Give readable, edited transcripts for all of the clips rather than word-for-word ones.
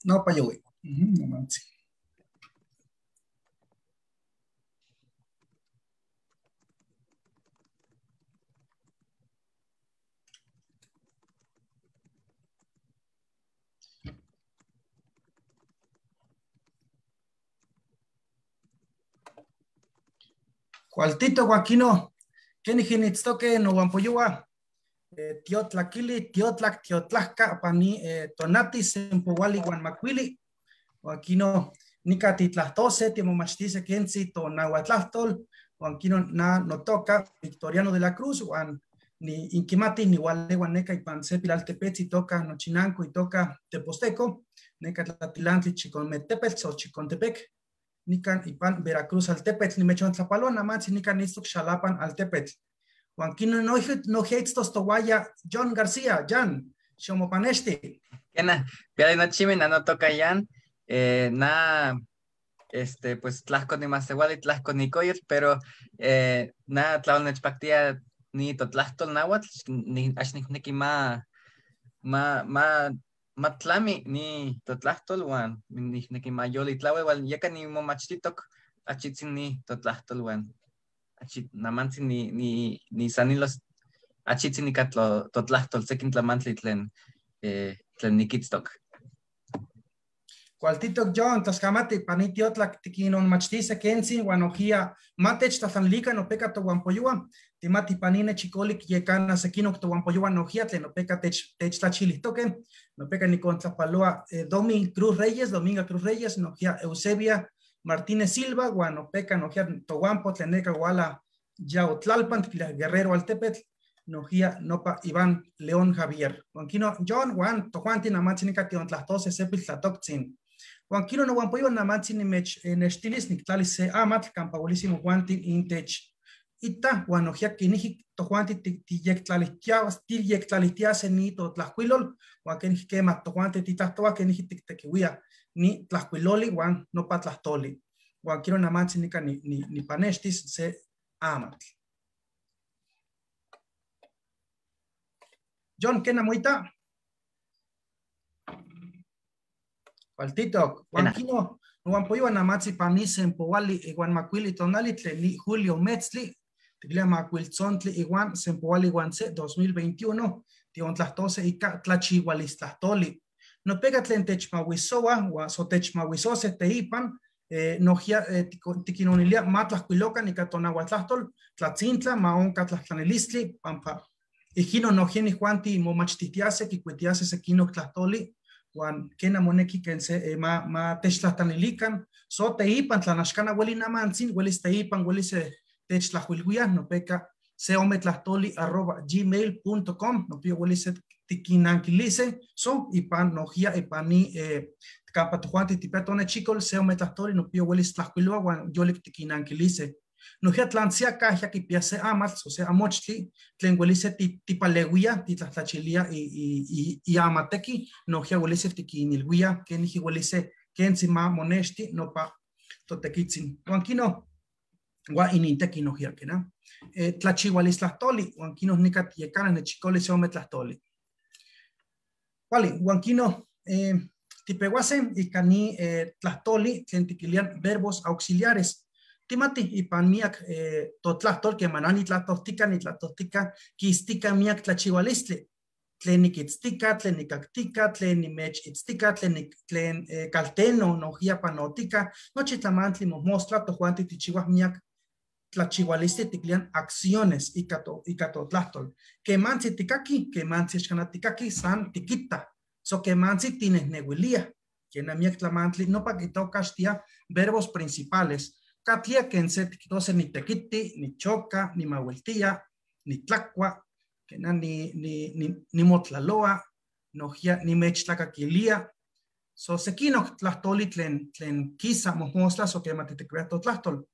No pa yowi. Namantzi. Cualtito Joaquino, kenijinitztoque nohuampoyoa, tiotlakili, tiotlak, tiotlajka, pani tonati, sempohuali, guanmacuili, Joaquino, nica titlahtose, timomachtise kensi, tonahuatlahtol, Joaquino na notoca, Victoriano de la Cruz, Juan, ni inquimati, ni gualeguan neca, y pansepilaltepetzi, toca nochinanco, y toca teposteco, neca tlatilantli, chiconmetepetl, xochicontepec, nican ipan Veracruz altepetl, nimechon tlapalona, matzi nican istok Xalapan altepetl. Juan quino no heitztos tohuaya John García, Jan, xomopanexti. Kena, piali nochimi, na no toca Jan, na, pues tlahco ni masewali, tlahco ni coyotl, pero na tlaolnechpaktia ni totlahtol náhuatl, ni ax nikneki ma matlami ni totlahtol wan nikneki mayoli tlaue wan yeka ni momachtitok achitzin ni totlahtol wan achi namantzin ni sanilos achitzin ika totlahtol sekin tlamantli tlen tlen nikitztok. Cualtitok John, tlaxkamati, pani tiotlak tikinon machtise kentzin wan ojia matech tlatlanilikan nopeka tohuampoyoa, timati panine chikolik yekana sekinok tohuampoyoa nojia tlen nopeka techtlachilihtoke, nopeka nikontlapaloa Domi Cruz Reyes, Dominga Cruz Reyes, nojia Eusebia Martínez Silva, wan nopeka nojia tohuampo tlen neka wala Yautlalpan, Guerrero Altepetl, nojia nopa Iván León Javier. Juanquino John, Juan, tojuantin amatzin nika tiontlahtose sepil tlatoktzin. Juan quino no huampoyo namatzi nimech nextilis nictlalis se amatl campa huelísimo juantin intech ita huan nojia kiniji tojuanti tiyectlalihtiase ni totlajcuilol huan keniji kema tojuanti titlahtoa keniji tiktekiuia ni tlajcuiloli huan nopa tlahtoli. Juan quino namatzi nika ni panextis se amatl. John, ¿qué namuita? Cualtito, Juan Quino, Juan Namatzi pani sempoali, iguan macuili tonali, tlen Julio Metzli, tiglia macuiltzontli, iguan sempoali guanse 2021, tiontlahtose ika tlachihualistlahtoli. No pega tlen techmahuisoa, so techmahuisose teipan, nojia tiquinonilia matlajcuilocan ika tonahuatlahtol, tlatzintla, maonca tlahtlanilistli, pampa. Ijino nojieni juanti momachtitiase, kikuitiase sequinoc tlahtoli, Juan kena moneki ken se ma techtlahtlanilikan so teipan tlanaxkana hueli namantzin huelis teipan huelis techtlajuilhuia nopeka seometlahtoli@gmail.com nopia huelis tiquinankilise so ipan nojia ipan ni kampa tojuanti tipia tonechikol seometlahtoli nopia huelis tlajkuiloa huan yolik tiquinankilise. Nojia tlantsiaka ya kipia se amatl, o sea amochtli, tlen huelise tipaleuia, titlahtlachilia y amateki, nojia huelise tiquinilhuia, keniji huelise kentzi ma monexti, nopa totekitzin. Huan kino, hua ininteki nojia kena. Tlachihualistlahtoli, huan kino nika tiyekana nechikoli se ometlahtoli. Kuali, huan kino, tipehuasen ika ni tlahtoli, tlen tikilian verbos auxiliares. Timati ipan miak totlahtol que manani tlahtoltika ni tlahtoltika kistika miak tlachihualistli tlen nikitztika tlen nikaktika tlen nimechitztika tlen kalteno nojia panotika nochi tlamantli mojmostla tojuanti tichihuaj miak tlachihualistli tiklian acciones ika totlahtol kemantzi tikaki kemantzi xkanatikaki san tikita so kemantzi tinehnehuilia kena miak tlamantli nopa kitokaxtia verbos principales. Katlia ken se tikitose ni tekiti, ni choca, ni mahueltia, ni tlacua, kena ni motlaloa, nojia ni mechtlakakilia. So sekinok tlahtoli tlen kisa mojmostla so kema titekwia totlahtol.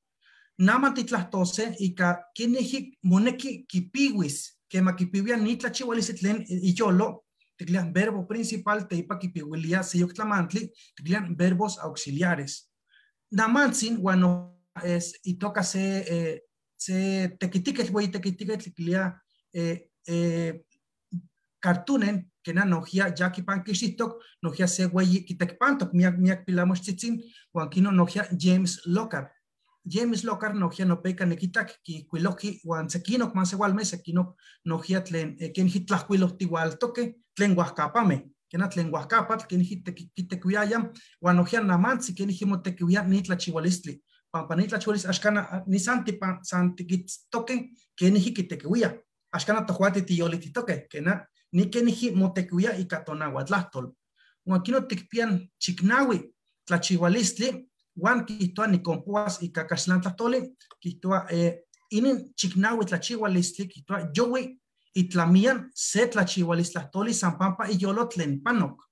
Nama titlahtose ika kiniji moneki kipiwis, kema kipiwia ni tlachihualisi tlen iyolo, tiklian verbo principal teipa kipiwilia seyok tlamantli, tiklian verbos auxiliares. Namantzin, guano es y toca se tequitiquetl, güey, tequitiquetl, tlilia cartunen, Kena nohia ya kipankixtitok, nohia se hueyi kitekpantok, miak miak pilamoxtzitzin, huan kino nohia James Lockhart. James Lockhart nohia nopeka nikitak kikuiloki huan sekinok masewalme, sekinok nohia tlen kenji tlajkuilojtihualtoque tlen huajkapame. Kena tlen huajkapatl kenji kitekuiaya, huan nohia namantzi kenji motekiuia ni tlachihualistli. Pampa ni tlachihualistli axkana ni santipa santikitztoque kenji kitekiuia. Axkana tojuanti tiyolititoque, kena ni keniji motekuia ika tonahuatlahtol. Huan kino tikpian chiknawi tlachihualistli, huan kihtoa nikompoas ika kaxtlantlahtoli, kihtoa inin chiknawi tlachihualistli, kihtoa yowi itlamian se tlachihualistlahtoli san pampa iyolo tlen panok.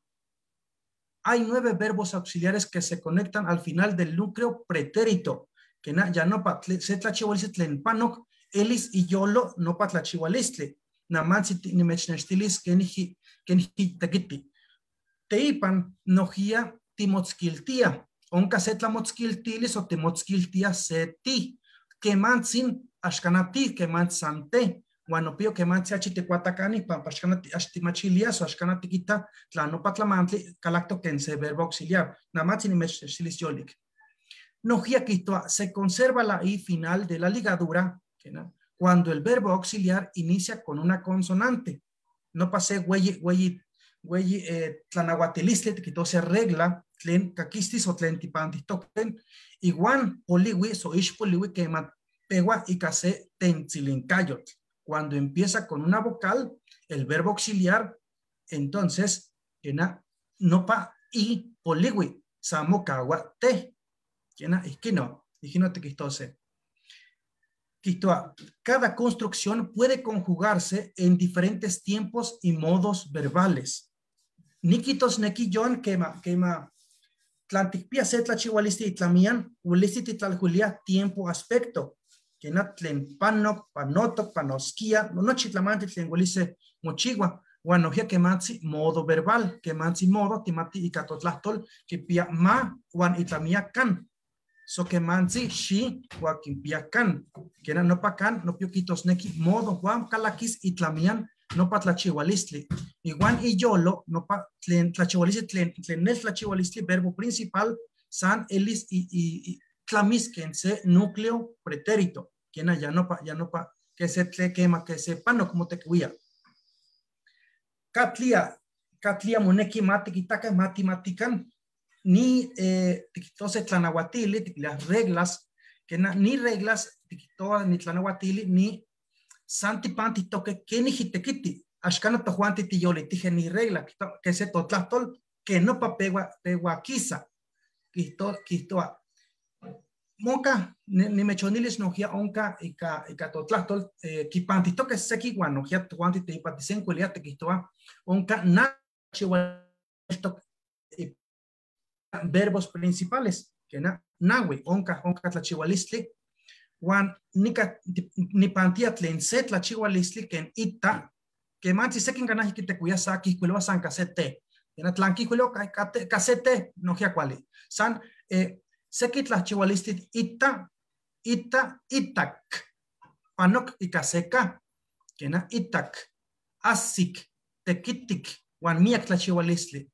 Hay 9 verbos auxiliares que se conectan al final del núcleo pretérito, que na, ya no pa se tlachihualistli tlen panok, elis iyolo no pa tlachihualistli. Namantzi nimechnextilis keniji tekiti. Teipan nohia timotzkiltia. Onka se tlamotzkiltilis o timotzkiltia se ti. Kemantzin axkanati, kemantzan te. Huan nopio kemantzi achi tikuatakani, pampa axkanati axtimachilia, so axkana tikita tlanopa tlamantli, kalakto ken se verbo auxiliar. Namantzi nimechnextilis yolik. Nohia kihtoa, se conserva la i final de la ligadura, ¿no? Cuando el verbo auxiliar inicia con una consonante. No pasé güey, güey, güey, tlanahuatilistli, que se regla, tlen kakistis o tlen tipantitoquen, iguan poliwi, so ish poliwi, que pegua y case tentzilincayotl. Cuando empieza con una vocal, el verbo auxiliar, entonces, no pa i poliwi, samokawa te, kena isquino, isquino tequistose. Cada construcción puede conjugarse en diferentes tiempos y modos verbales. Nikitos nequillón quema, quema, tlanticpia se tlachihualisti y tlamian, huelisti tlaljulia tiempo aspecto. Que tlen panok, panotok, panosquia, no chitlamanti tlen huelice mochigua, huanojia quematzi modo verbal, quematzi modo, timati y catotlahtol, que pia ma, huan itlamia can. So que manzi shi huaquimpiacan, que no pacan, no pioquitos neki modo, Juan calakis y tlamian, no pa tlachihualistli. Iguan y yolo, no pa tlen tlachihualistli, tlen tlen el tlachihualistli, verbo principal, san elis y tlamisquense núcleo pretérito, quien ya no pa, que se tle quema, que se pano como te cuía. Catlia, catlia moneki matiquitaca, matimatican. Ni tiquitose tlanahuatili, las reglas, que na, ni reglas, tiquitoa, ni tlanahuatili, ni santipanti toque, que ni jitequiti, axcano tojuanti tiyoli, tije ni regla, que se totlahtol, que no pa pegua, peguaquiza, quito, quitoa. Monca, ni mechonilis nojia onca, ika totlahtol, kipanti toque seki guanojia, tojuanti teipatisencuelia, tequitoa, onca na chihualtok, verbos principales, que na nahui, onca, onca tlachihualistli, huan nika nipantia tlen se tlachihualistli ken ita, que manchi sekin ganaji kitecuya sa kihkuiloa san kasete, na tlan kihkuiloa kasete nohia kuali, san seki tlachihualistli ita, ita, itak, panok ikaseka, que na itak, asik, tekitik, huan miak tlachihualistli.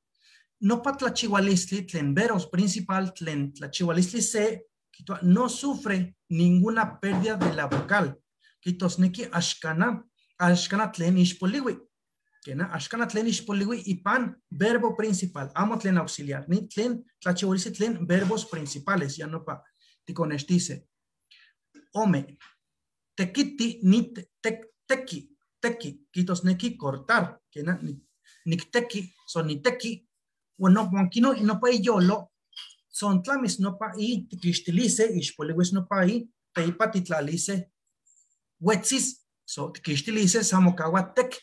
No pa tlachihualistli, tlen veros principal, tlen tlachihualistli se, no sufre ninguna pérdida de la vocal. Quitosneki axkana, axkana tlen ixpoliwi. Kena axkana tlen ixpoliwi y pan verbo principal, amo tlen auxiliar, ni tlen tlachihualistli tlen verbos principales, ya no pa ticonestice. Ome, tekiti ni teki, teki, quitosneki cortar, kena nikteki, son niteki. Bueno, no no pa yolo, son tlamis no pa i, tiquixtilice, ixpoliwis no pa i, teipa titlalice, huetzis, so tiquixtilice, samokawa tek,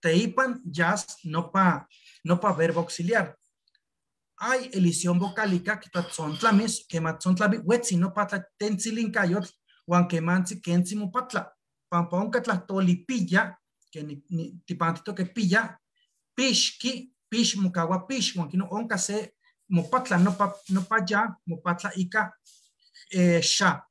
teipan yas no pa, no pa verbo auxiliar. Hay elisión vocálica, que son tlamis, que son tlamis, huetzi, no patla, tentzilincayotl, huan quemantzi, kentzi mopatla, pampa onca tlahtolipilla, que ni tipantito que pilla, pixqui, pish mukawa pish, huan kino onka se mopatla no pa no pa ya mopatla ika sha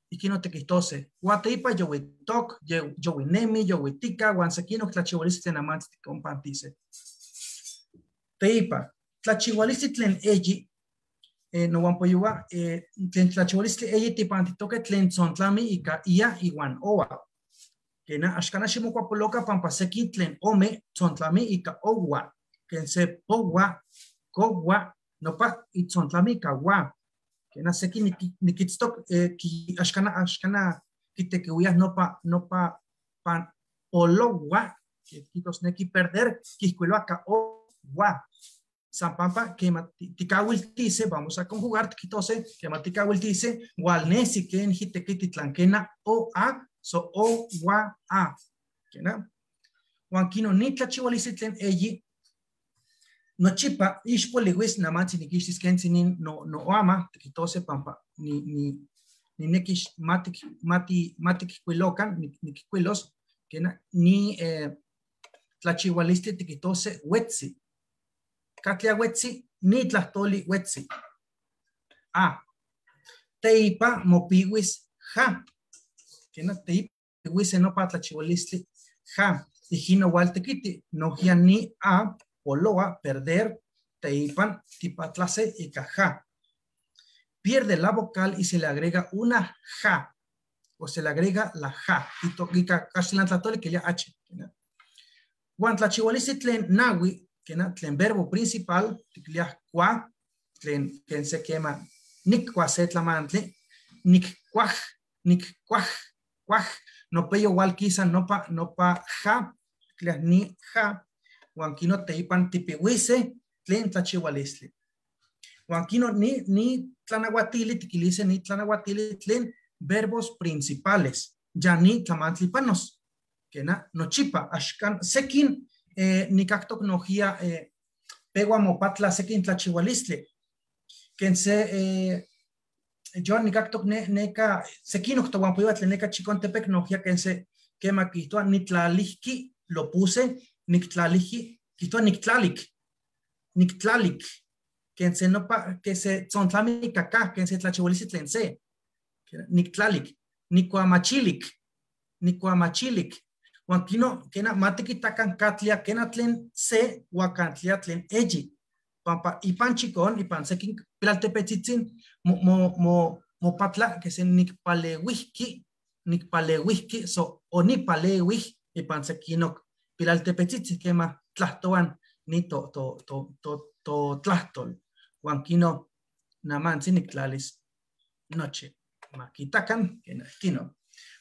ikino tequistose huateipa yowitok yowinemi yowitika huan sekino tlachihualistli tlen amantzi tikompantice. Teipa tlachihualistli tlen eyi nohuampoyowa tlen tlachihualistli eyi tipantitoque tlen tzontlami ika ia iwan oa. Kena axkana ximokuapoloka pampa seki tlen ome tzontlami ika owa. Ken se powa, kowa, nopa itzontlami ika wa. Kena seki nikitztok axkana axkana kitekiwiah nopa nopa pan olowa kitosneki perder kihkuiloa ka owa. Zampampa que tikawiltise, vamos a conjugar tikitose, que matikawiltise, walnesi ken jitekititlankena o a, so o wa a. Kena? Huan kino ni tlachihualistli tlen eyi, nochipa ixpoliwis namantzin nikixtis kentzin no no ama, tikitose pampa ni ni ni nekix matik mati matikkuilokan nikkuilos, kena ni tlachihualistli tikitose wetzi. Katlia wetzi, ni tlahtoli wetzi. A. Teipa mopiwis ja. Kena teipa wiis nopa tlachihualistli ja. Ijino waltekiti, nohia ni a poloa perder teipan tipatlase ika ja. Pierde la vocal y se le agrega una ja. O se le agrega la ja. Ika castellan tlatoli que ya h. Huan tlachihualistli tlen nawi, kena tlen verbo principal, tikliah kua, tlen ken se quema nikkua se tlamantli, nikkuaj, nikkuaj, kuaj, no peyo walkisa nopa, nopa ja, tikliah ni ja, huan kino teipan tipiwise tlen tlachihualistli. Huan kino ni, ni tlanahuatili, tikilise ni tlanahuatili tlen verbos principales, ya ni tlamantli panos, kena nochipa, axkan, sekin, nikaktok nohia pewa mopatla sekin tlachihualistli. Ken se yo nikaktok ne neka sekin octohuampoiwa tlen neka Chicontepec nohia ken se kema kihtoa nitlalihki lo puse niktlalihki kihtoa niktlalik niktlalik ken se nopa que se tzontlami kaka ken se tlachihualistli tlen se niktlalik nikuamachilik nikuamachilik. Huan kino kena matikitakan katlia kena tlen se huan katlia tlen eyi. Pampa ipan chikon, ipan sekin pilaltepetzitzin, mo, mo, mo, mopatla que se nikpalewihki, nikpalewihki, so onipalewih ipan sekinok pilaltepetzitzin kema tlahtoan ni to to to to to tlahtol. Huan kino namantzi niktlalis nochi. Makitakan kena kino.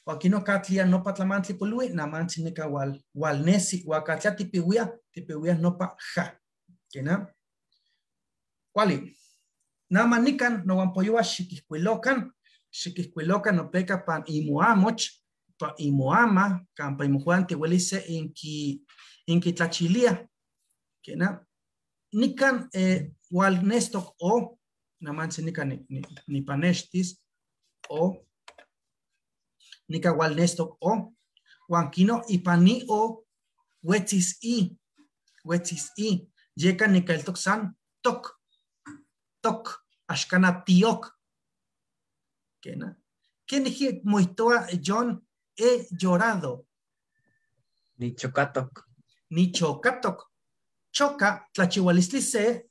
Huan katlia nopa tlamantli polui, namantzi nika wal walnesi, huan katlia tipiwia, tipiwia nopa ja. Kena? Kuali. Nama nikan nohuampoyowa xiquihcuilocan, xiquihcuilocan nopeka pan imoamoch, pa imoama, kampa imojuan tihuelise inki inkitlachilia. Kena? Nikan walnestok o, namantzi nika ni, ni, nipanextis o, nika walnestok o, huan kino ipani o wetzis i, wetzis i, yeka nikaeltok san tok, tok, axkana tiok. Kena? Keniji moitoa John he llorado? Ni chocatok. Ni chocatok. Choca tlachihualistli se,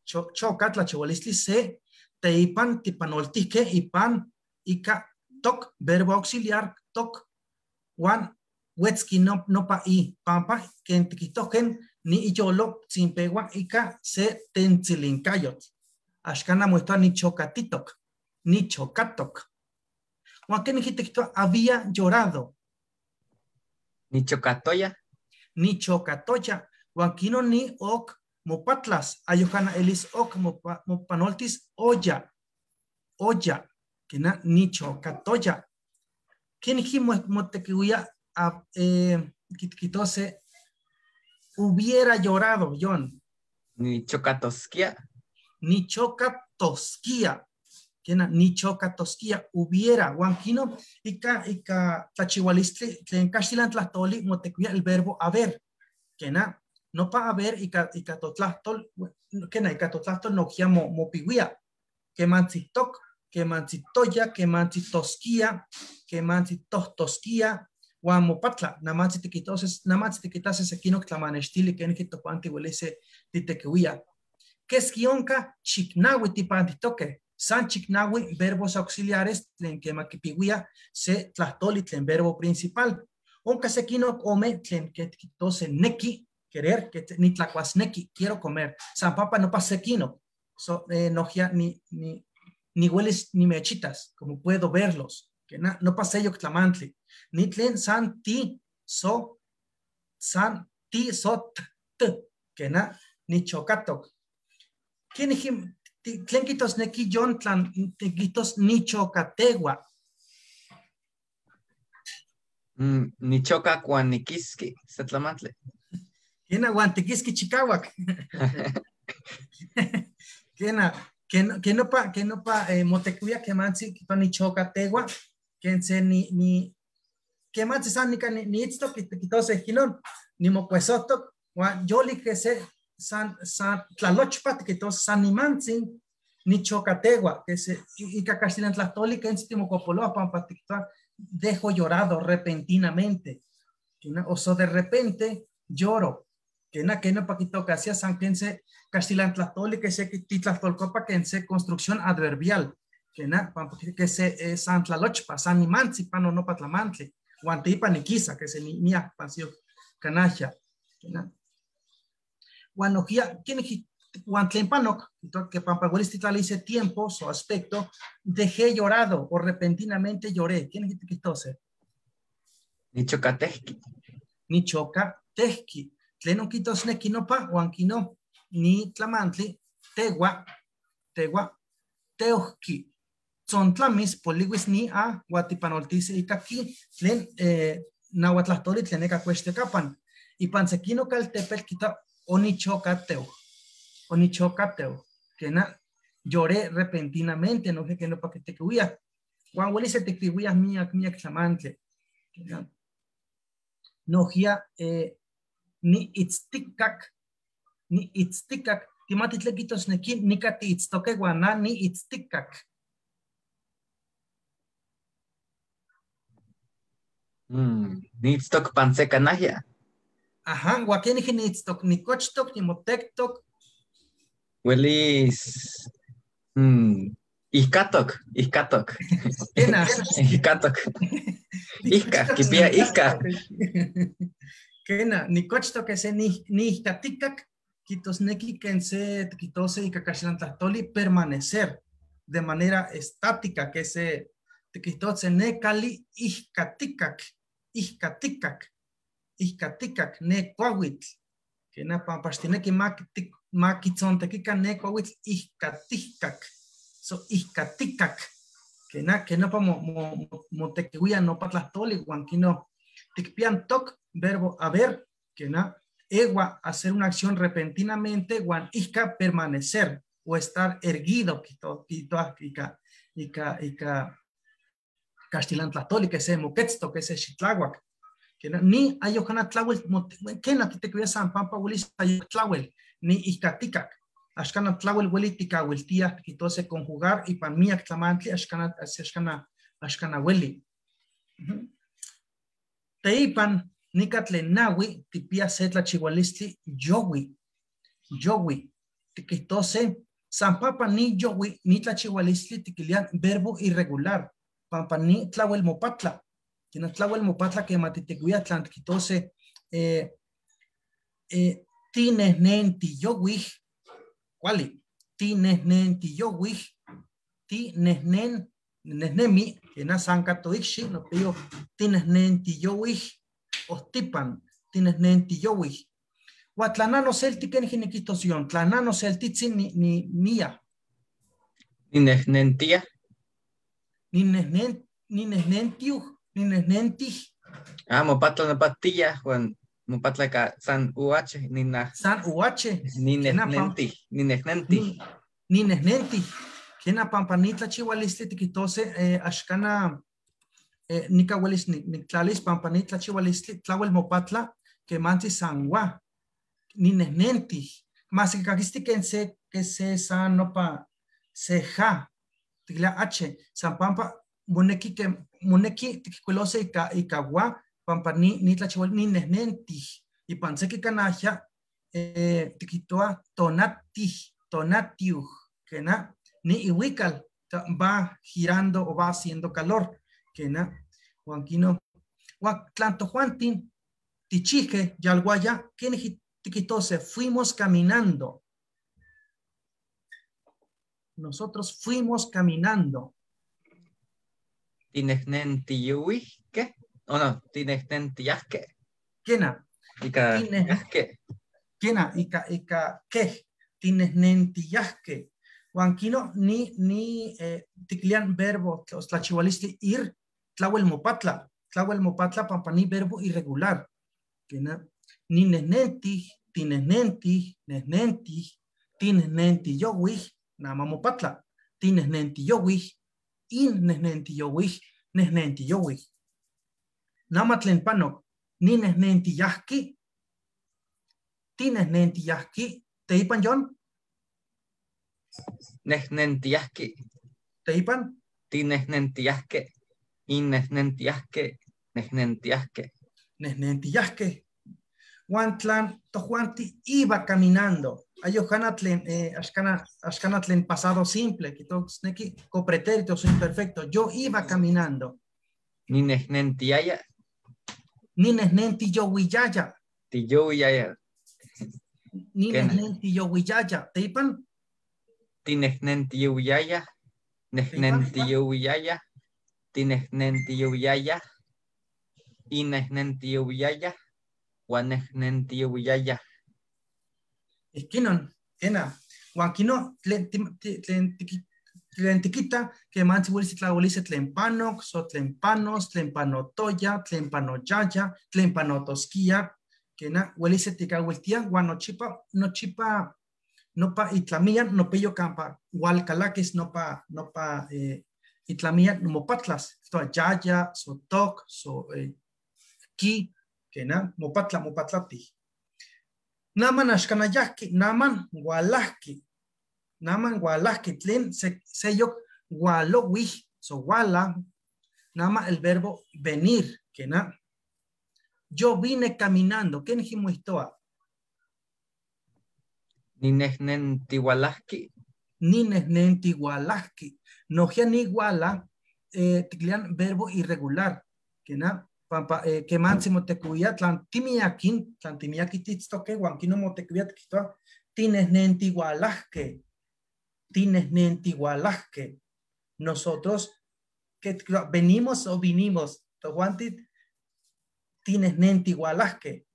choca tlachihualistli se, teipan tipanoltihque ipan ika tok, verbo auxiliar, tok, huan wetzki no, nopa i, pampa, ken tikihtoken, ni iyolo, tzinpewa ika se tentzilinkayotl. Axkana muestra ni chocatitok, ni chocatok. Huan ken tikihtoa había llorado. Ni chocatoya. Ni chocatoya. Huan kino ni ok mopatlas, ayojana elis ok mopanoltis olla, olla. Kena ni chocatoya. Ken motequihuia a kitose hubiera llorado, John. Ni chocatosquia. Ni chocatosquia. Kena ni chocatosquia hubiera. Huan kino ika ika tlachihualistli tlen caxtilan tlahtoli motequihuia el verbo haber. Kena no pa haber ika ika totlahtol kena ika totlahtol nohia mo mopiwia. Kemantzitoc, kemantzitoya, kemantzitosquia, kemantzitohtosquia, huan mopatla, namantzi tiquitoses, namantzi tiquitase sequinoc tlamanextili, ken tojuan tihuelise titequihuia. Keski onka chiknawi tipantitoque. San chiknawi verbos auxiliares tlen kema kipiwia se tlahtoli tlen verbo principal. Onka sequino ome tlen que tose neki, querer, que ni tlacuasneki, quiero comer. San papa no pa sequino. So, no ya ni hueles ni mechitas, como puedo verlos. Que na, no pasé yo tlamantli. Ni tlen san ti so, san ti so t, que na, ni chocatok. ¿Quién es tlen quitos neki yon tlan quitos ni chocategua? Ni choca cuaniquiski, se tlamantle. ¿Quién aguantiquiski chicahuac? ¿Quién que no pa motecuia que mansi que ni chocategua, que se ni que mansi san ni itztoc quitose ginon, ni mocuesotoc, yoli que se san tlalochpat que tos san nimantzin ni chocategua, que se y cacastilan tlahtoli que en timocopoloa pampatictua dejo llorado repentinamente, o so de repente lloro, que no paquito que hacía san quense castilan tlahtoli que se titlahtolcopa que en se construcción adverbial, que na que se san tlalochpa san nimantzi pano no patlamantli, guantipa ni quisa que se ni mia pancio canaja, que na Guanojía, ¿quién Guantlempanok, que pampaguelistitlalice tiempo, su aspecto, dejé llorado o repentinamente lloré. ¿Quién es que tose? Ni chocatejki. Ni chocatejki. Tlen oquitos nequinopa, huanquino, ni tlamantli, tegua, tegua, teojki. Tzontlamis, poliwis ni a, guatipanoltice y kaki, tlen nahuatlahtoli, tlen ecacuextecapan. Y pansequino caltepel quita onichocateo, onichocateo, que na lloré repentinamente, no sé qué no pa que te cuía. Juan huele se te cuía mía mía tlamantle. No gia ni itztikak, ni itztikak, timatitlequitos neki nikati itztoque guaná ni itztikak. Ni itztok pansecanajia. Ajá, guaquenije ni itztok, ni cochtok, ni motectok. Huelis. Izcatok, izcatok. Izcatok. Izca, kipia izca. Kena, ni cochtok ese ni izcatikak, quitosneki kense, quitose y cacaxilantlahtoli, permanecer de manera estática, que se quitose necali izcatikak, izcatikak. Izcatikak, ne cuahuitl, que na pampastineki maquitzontequica ne cuahuitl, izcatikak, so izcatikak, que no pa motequihuia no patlahtoli, guanquino, tikpian tok, verbo haber, que na, egua, hacer una acción repentinamente, guan izca, permanecer, o estar erguido, quito, ica, ica, ica, castilan tlahtoli, que se moquetzto, que se xitláhuac. Que ni ayojana tlawel, que na titecuia san pampa huelis tlawel, ni izcatikak. Axcana tlawel hueli tikawiltia, quitose conjugar y pan miak tlamantli, axcana, axcana, axcana hueli. Teipan, nicatlenawi, tipia setla chihualistli, yowi, yowi, tiquitose, san pampa ni yowi, ni tlachihualistli, tiquilian, verbo irregular, pampa ni tlawel mopatla. Tlahuel mopatla que matitecuia tlantquitose tinehnen tiyowij, ¿cuál? Tinehnen tiyowij, tinehnen, nehnemi, que na sancatoixi, no pido tinehnen tiyowij, ostipan, tinehnen tiyowij. Huatlanano celti ken jinequitosion, tlanano celtitzin ni nia. Ni nehnentia. Ni nehnen, ni nehnentiuj. Ni nehnentij. Ah, mopatla no patilla, Juan, mopatla ka san UH, ni na. San UH. Ni nehnentij, ni nehnentij. Ni nehnentij. Kena pampanitla chihualistli tiquitose, axcana, nica huelis ni tlalis pampanitla chihualistli, tlawel mopatla, que manti san gua. Ni nehnentij. Mas que caquisti que se san nopa, se ja, tigla H, san pampa, moneki que moneki tiquilose ika ika gua pampa ni ni tlachihual ni nehnentij y panseki canaja tikitoa tonatij, tonatiuj, kena, ni ihuical va girando o va haciendo calor, kena, huanquino, huan tichije, yalguaya, tiquitose, fuimos caminando. Nosotros fuimos caminando. Tinejnentiyuijke, o no, tinejnentiyajke. Kena. Ika yajke. Kena, ika, ika, ke. Tinejnentiyajke. Huanquino, ni, tiklian verbo, tlachihualistli ir, tlawel mopatla. Tlawel mopatla, pampani verbo irregular. Kena, ni nehnentij, tinehnentij, nehnentij, tinehnentiyowij, nama mopatla. Tinehnentiyowij, in nehnentiyowij, nehnentiyowij. Nama tlen panok, ni nehnentiyajki, tinehnentiyajki, teipan John? Nehnentiyajki. Teipan? Tinehnentiyajke, in nehnentiyajke, nehnentiyajke. Nehnentiyajke. Huantlan, tojuanti iba caminando. Ayohana tlen, ashkana tlen pasado simple, quitoxneki copretérito su imperfecto. Yo iba caminando. Ni nehnentiyaya. Ni nehnentiyowiyaya. Tiyowiyaya. Ni nehnentiyowiyaya. Teipan? Tinehnentiyowiyaya. Nehnentiyowiyaya. Tinehnentiyowiyaya. Inehnentiyowiyaya. Huanehnentiyowiyaya. Esquinon, ena, huanquino, tlen tiquita, que manchi tlahuelice tlen panoc, so tlen panos, tlen panotoya, tlen panoyaya, tlen panotosquia, que na, huelice ticahueltia, huan nochipa, nochipa, nopa itlamian, nopeyo campa, hualcalaquis, nopa, nopa, itlamian, mopatlas, to yaya, so toc, so ki, que na, mopatla, mopatlati. Naman ashkanayajki, naman gualajki, naman gualajki, tlen seyok gualowij, so guala, nama el verbo venir, que na. Yo vine caminando, ¿quién jimuistoa? Ninehnentigualajki. Ninehnentigualajki. No ni guala, tiklian verbo irregular, que na. Pampa, que máximo te cuida, tlantimiakin, tlantimiaki titztoque, huanquino motecuia tiquitoa, tinehnentigualajque, tinehnentigualajque. Nosotros, que venimos o vinimos, tojuanti, tinehnentigualajque.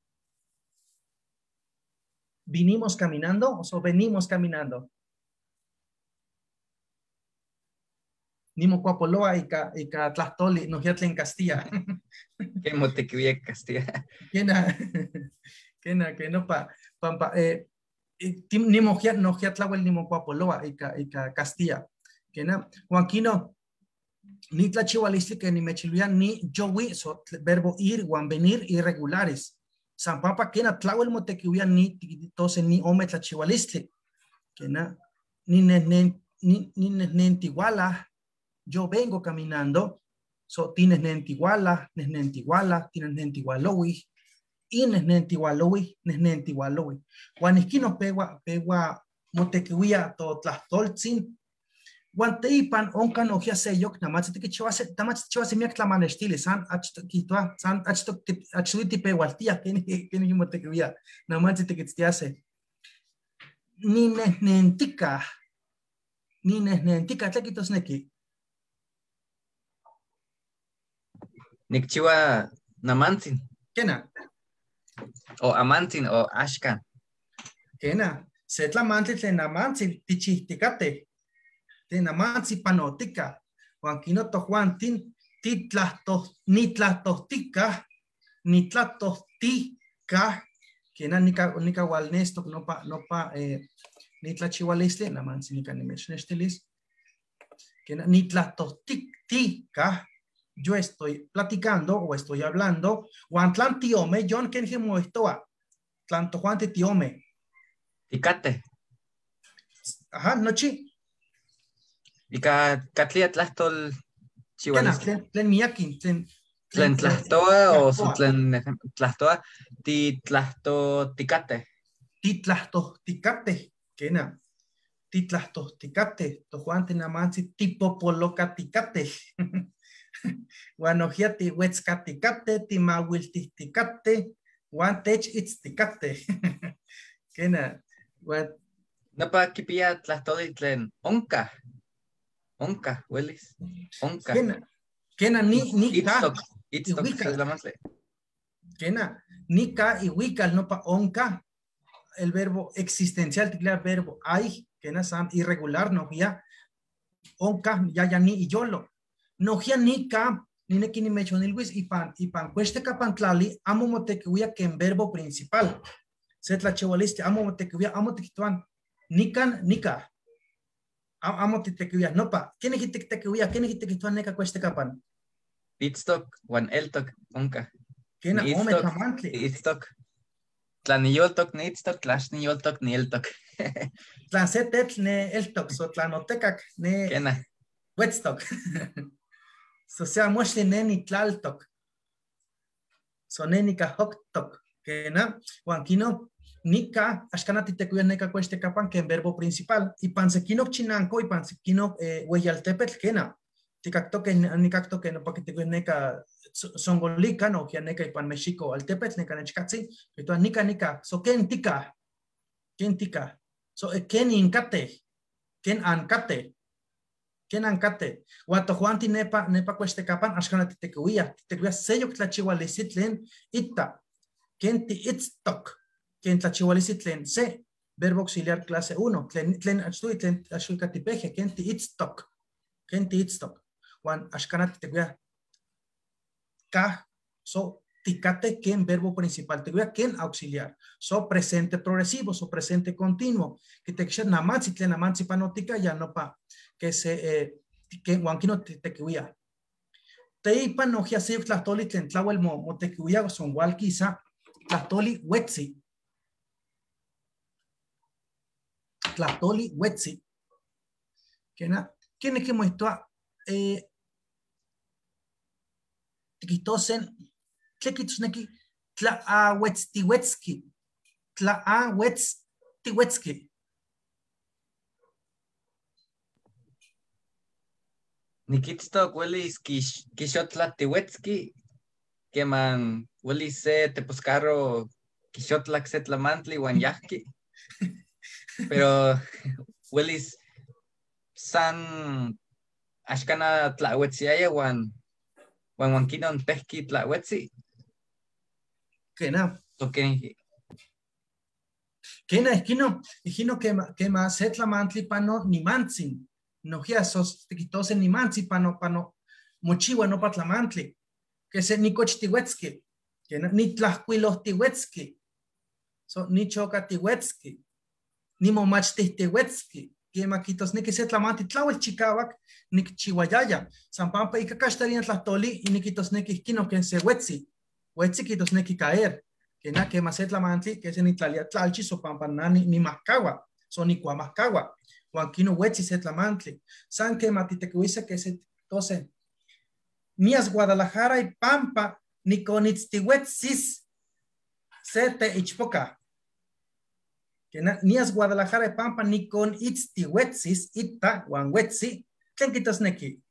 Vinimos caminando o venimos caminando. Nimo cuapoloa ika tlahtoli, no en Castilla. Que motequia Castilla. Kena, kena, que no pa, pampa, nimo no tlawel nimo cuapoloa ika Castilla. Kena, huanquino, ni tlachihualistli que ni mechiluia ni yowi, so verbo ir, huan venir, irregulares. San pampa, kena tlawel motequiuia ni tose ni ome tlachihualistli. Kena, ni nehnentiguala. Yo vengo caminando, so tienes nentiguala, nehnentiguala, tienes nentigualowi, y nehnentigualowi, nehnentigualowi. Juan pegua, pegua, motequiuia, to tlahtoltzin, guanteipan, oncan ojia seyok, namatz tiquichihuase miak tlamanextili, san achtoquitoa, san achtuitipehualtia, keni motequiuia, namatz tiquitztiase. Ni nehnentica, tlaquitosneki. Nikchiwa namantzin. Kena. O amantzin o axkan. Kena. Se tlamantli tlen namantzin tichihtikate. Tlen namantzi panotika. Huanquino tojuantin nitlahtostika, nitlatostika. Kena nika hualnestok nopa nopa nitlachihualistli namantzin nika nimechnextilis. Kena nitlatostika. Yo estoy platicando o estoy hablando. Juan tlan tiome, John ken jimoestoa. Tlan tojuante tiome. Ticate. Ajá, nochi. Ika katlia tlahtol chihualistli. Tlen miakin, tlen Tlen tlahtoa o tlen tlahtoa, ti tlahtoticate. Titlahtohticate, kena. Titlahtohticate, tojuan tinamantzi tipopolocaticate. Huan nojia tihuetzcaticate, timawiltihticate, huan techitzticate. Kena. Huan nopa kipia tlahtoli tlen onka. Onka, welis. Onka. Kena. Kena ni ka. Itztok. Kena. Ni ka ihuical, nopa onka. El verbo existencial, teclea verbo hay, kena san irregular, no ya. Onka, ya ya ni y yolo. No ya ni ka, ni neki ni mechonilwis, y pan cuesteca pantlali, amo motequihuia que en verbo principal. Se tlachihualiste, amo motequihuia, amo tequituan. Nikan, nika. Amo titequihuia, nopa. ¿Quién es tequihuia? ¿Quién es tequituan neka cuestecapan? Itztok, wan eltok, onka. Kena ome tlamantli. Itztok. Tlaniyoltok ni itztok, tlaxniyoltok ni eltok. Tlan se tetl ne eltok, so tlanotecak ne. Kena. Wetztok. So sea moxtli ne ni tlaltok. So ne ni cajoctok. Kena. Huan kino nika, axcana titecuia neka cuestecapan que en verbo principal. Y pansequino chinanco y pansequino hueyaltepetl kena. Ticactoque nicactoque no pa que te neka songolica no que neka y pan México altepetl neka nechcatzi que nika nika so ken tika so ken incate ken ancate ken ancate huato juanti nepa nepa cuestecapan axcana titecuia titecuia sello tlachihualisitlen ita ken ti itztok ken tlachihualisitlen se verbo auxiliar clase 1 tlen tlen achtui tlen axuicatipeje ken ti itztok ken ti itztok Juan axcana titecuia ka so ticate ken verbo principal tecuia ken auxiliar so presente progresivo so presente continuo que te namatzi tlen namatzi panotica ya no pa que se que huanquino tecuia teipa no hiasif tlahtoli tlen tlawel mo motecuia son walquisa tlahtoli huetzi tlahtoli huetzi kena kene que muestra tiquitosen tlequitosneki tlaahuetztihuetzki tlaahuetztihuetzki Niquitztoc welis quixotlatihuetzki queman welis se teposcarro quixotlak se tlamantli uan yahki pero welis san axcana tlahuetziaya uan uan kinon pehki tlahuetzi. Kena. Okay. Kena esquino, esquino que ma se tlamantli pano nimantzin. No sos tequitose nimantzi pano pano mochiwa no patlamantli. Que se nikochtihuetzki. Kena ni tlahcuilohtihuetzki. So ni chocatihuetzki. Ni momachtihtihuetzki. Quema se tlamanti tlawel chikawak nikchihuayaya. San Pampa ika kaxtaria tlahtoli y nikitosneki ihkino ken se huetzi. Huetzi kitosneki caer. Kena quema se tlamantli que se nitlalia tlalchi so pampa nani ni mascawa. So ni cuamascawa. Huan kino huetzi se tlamantli. San quema titecuise que se tose. Nias Guadalajara y Pampa nikonitztihuetzis se te ichpoca. Nias Guadalajara y Pampa ni con itztihuetzis ita huanhuetzi tlen quitasneki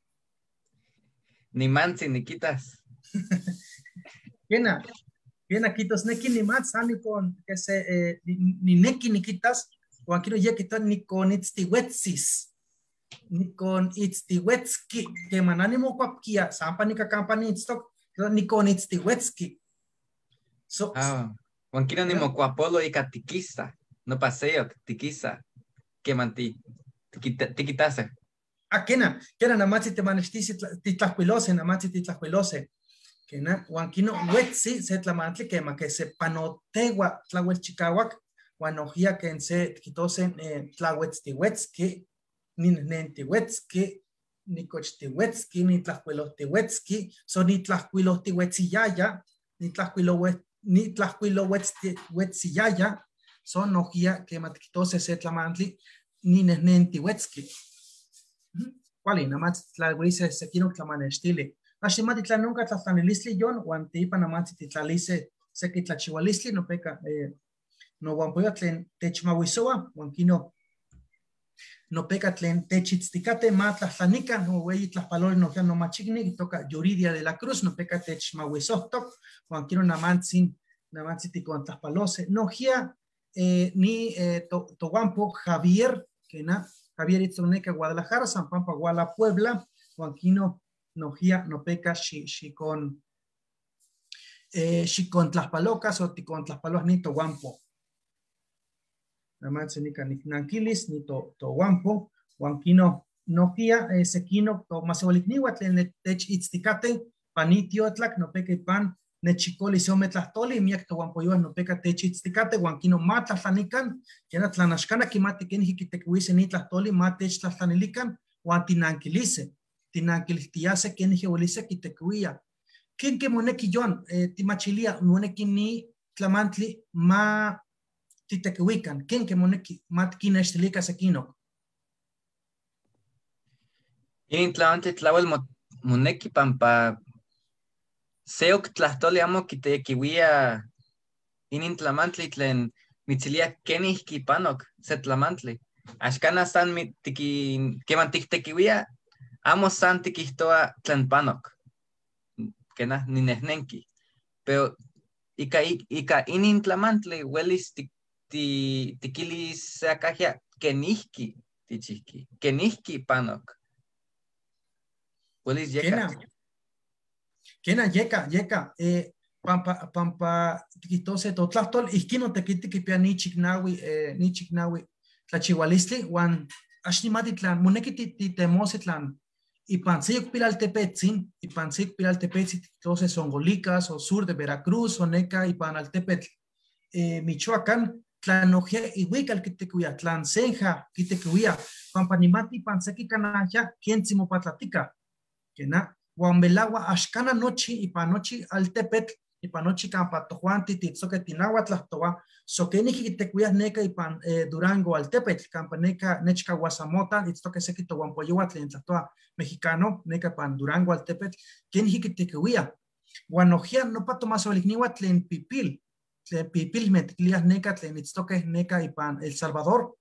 ni mantzi ni quitas kena kena quitasneki ni mantz ni con que se ni neki ni quitas huan quiero ye quitas ni con itztihuetzis ni con itztihuetzki que manánimo cuapquia sampa ni cacampa ni itztok ni con itztihuetzki so huan quiero ni mocuapolo y catiquista. No paseo, tiquisa, que manti, tiquitase. Ah, kena, kena namatzi te manechtisi titlajuilose, namatzi titlajuilose. Kena, huanquino huetzi se tlamantli, quema que se panotegua tlahuelchicauac, huanojía que en se quitose tlahuetztihuetzki, ninentihuetzki, nicochtihuetzki, nitlajuilohtihuetzki, so nitlajuilohtihuetziyaya, nitlajuilohuetziyaya, son nojía que matquitose se tlamantli ni nenentihuetzki. Cuali, namás tlahuice se quino tlamanextili. Aximati tla nunca tlatlanilistli yon, huan teipa namás titlalice se quitlachihualistli, no peca, No huampoyo tlen techmahuisoa, huan kino no peca tlen techitzticate ma tlahtlanica, no hueyi tlajpaloli no no machigni, toca Yuridia de la Cruz, no peca techmahuisohtoc, huan kino namantzin, namantzin ticontlajpalose. Nojia ni tohuampo Javier, kena, Javier itztoneca Guadalajara, San Pampa, Guala, Puebla, huan kino nojia no peca xicon xicontlajpalocas o ticontlajpalos ni tohuampo. Namantzin nica niknanquilis ni tohuampo, huan kino nojia sequino to masehualicniua tlen tech itzticate panitiotlak no peca ipan nechicoli se ome tlahtoli, miak tohuampoyoas no peca tech itzticate, huan kino ma tlahlanican, kena tlanaxcana kimati kenijki kitequihuise ni tlahtoli, ma tech tlahtlanilican, huan tinanquilise, tinanquiltiase kenijki huelise kitequihuia. Ken que moneki yon, timachilia, moneki ni tlamantli ma titequihuican, ken que moneki ma tkinextilica sequino. Inin tlamantli tlawel moneki pampa seok tlahtoli amo kitequihuia inin tlamantli tlen mitzilia kenijki panok se tlamantli. Axkana san keman tiktequihuia amo san tikihtoa tlen panok. Kena ninehnenki. Pero ika inin tlamantli welis tikilis se akajia kenijki tichihki, kenijki panok. Welis yeka. Kena yeka, yeka, pampa tikitose totlahtol, ihkino tekiti kipia ni chiknawi tlachihualistli, huan axnimati tlan, moneki titemose tlan, ipan seyok pilaltepetzin, ipan seyok pilaltepetzin tikitose Songolicas o sur de Veracruz o neka ipan altepetl Michoacán, tlan ojia ihuical kitequihuia, tlan senja kitequihuia, pampa nimati ipan seki kanahya kentzi mopatlatica, kena, huan melahua axcana nochi ipan nochi altepetl, ipan nochi campa tojuanti titzoque tinahua tlahtoa, so kenijki kitequihuia neka ipan Durango altepetl, campa neka nechca Guasamota, itztoque seki tohuampoyoa tlen tlahtoa mexicano, neka ipan Durango altepetl, kenijki kitequihuia. Huan ojia nopa tomasolikniua tlen pipil, tlen pipil metikilias neka tlen itztoque neka ipan El Salvador,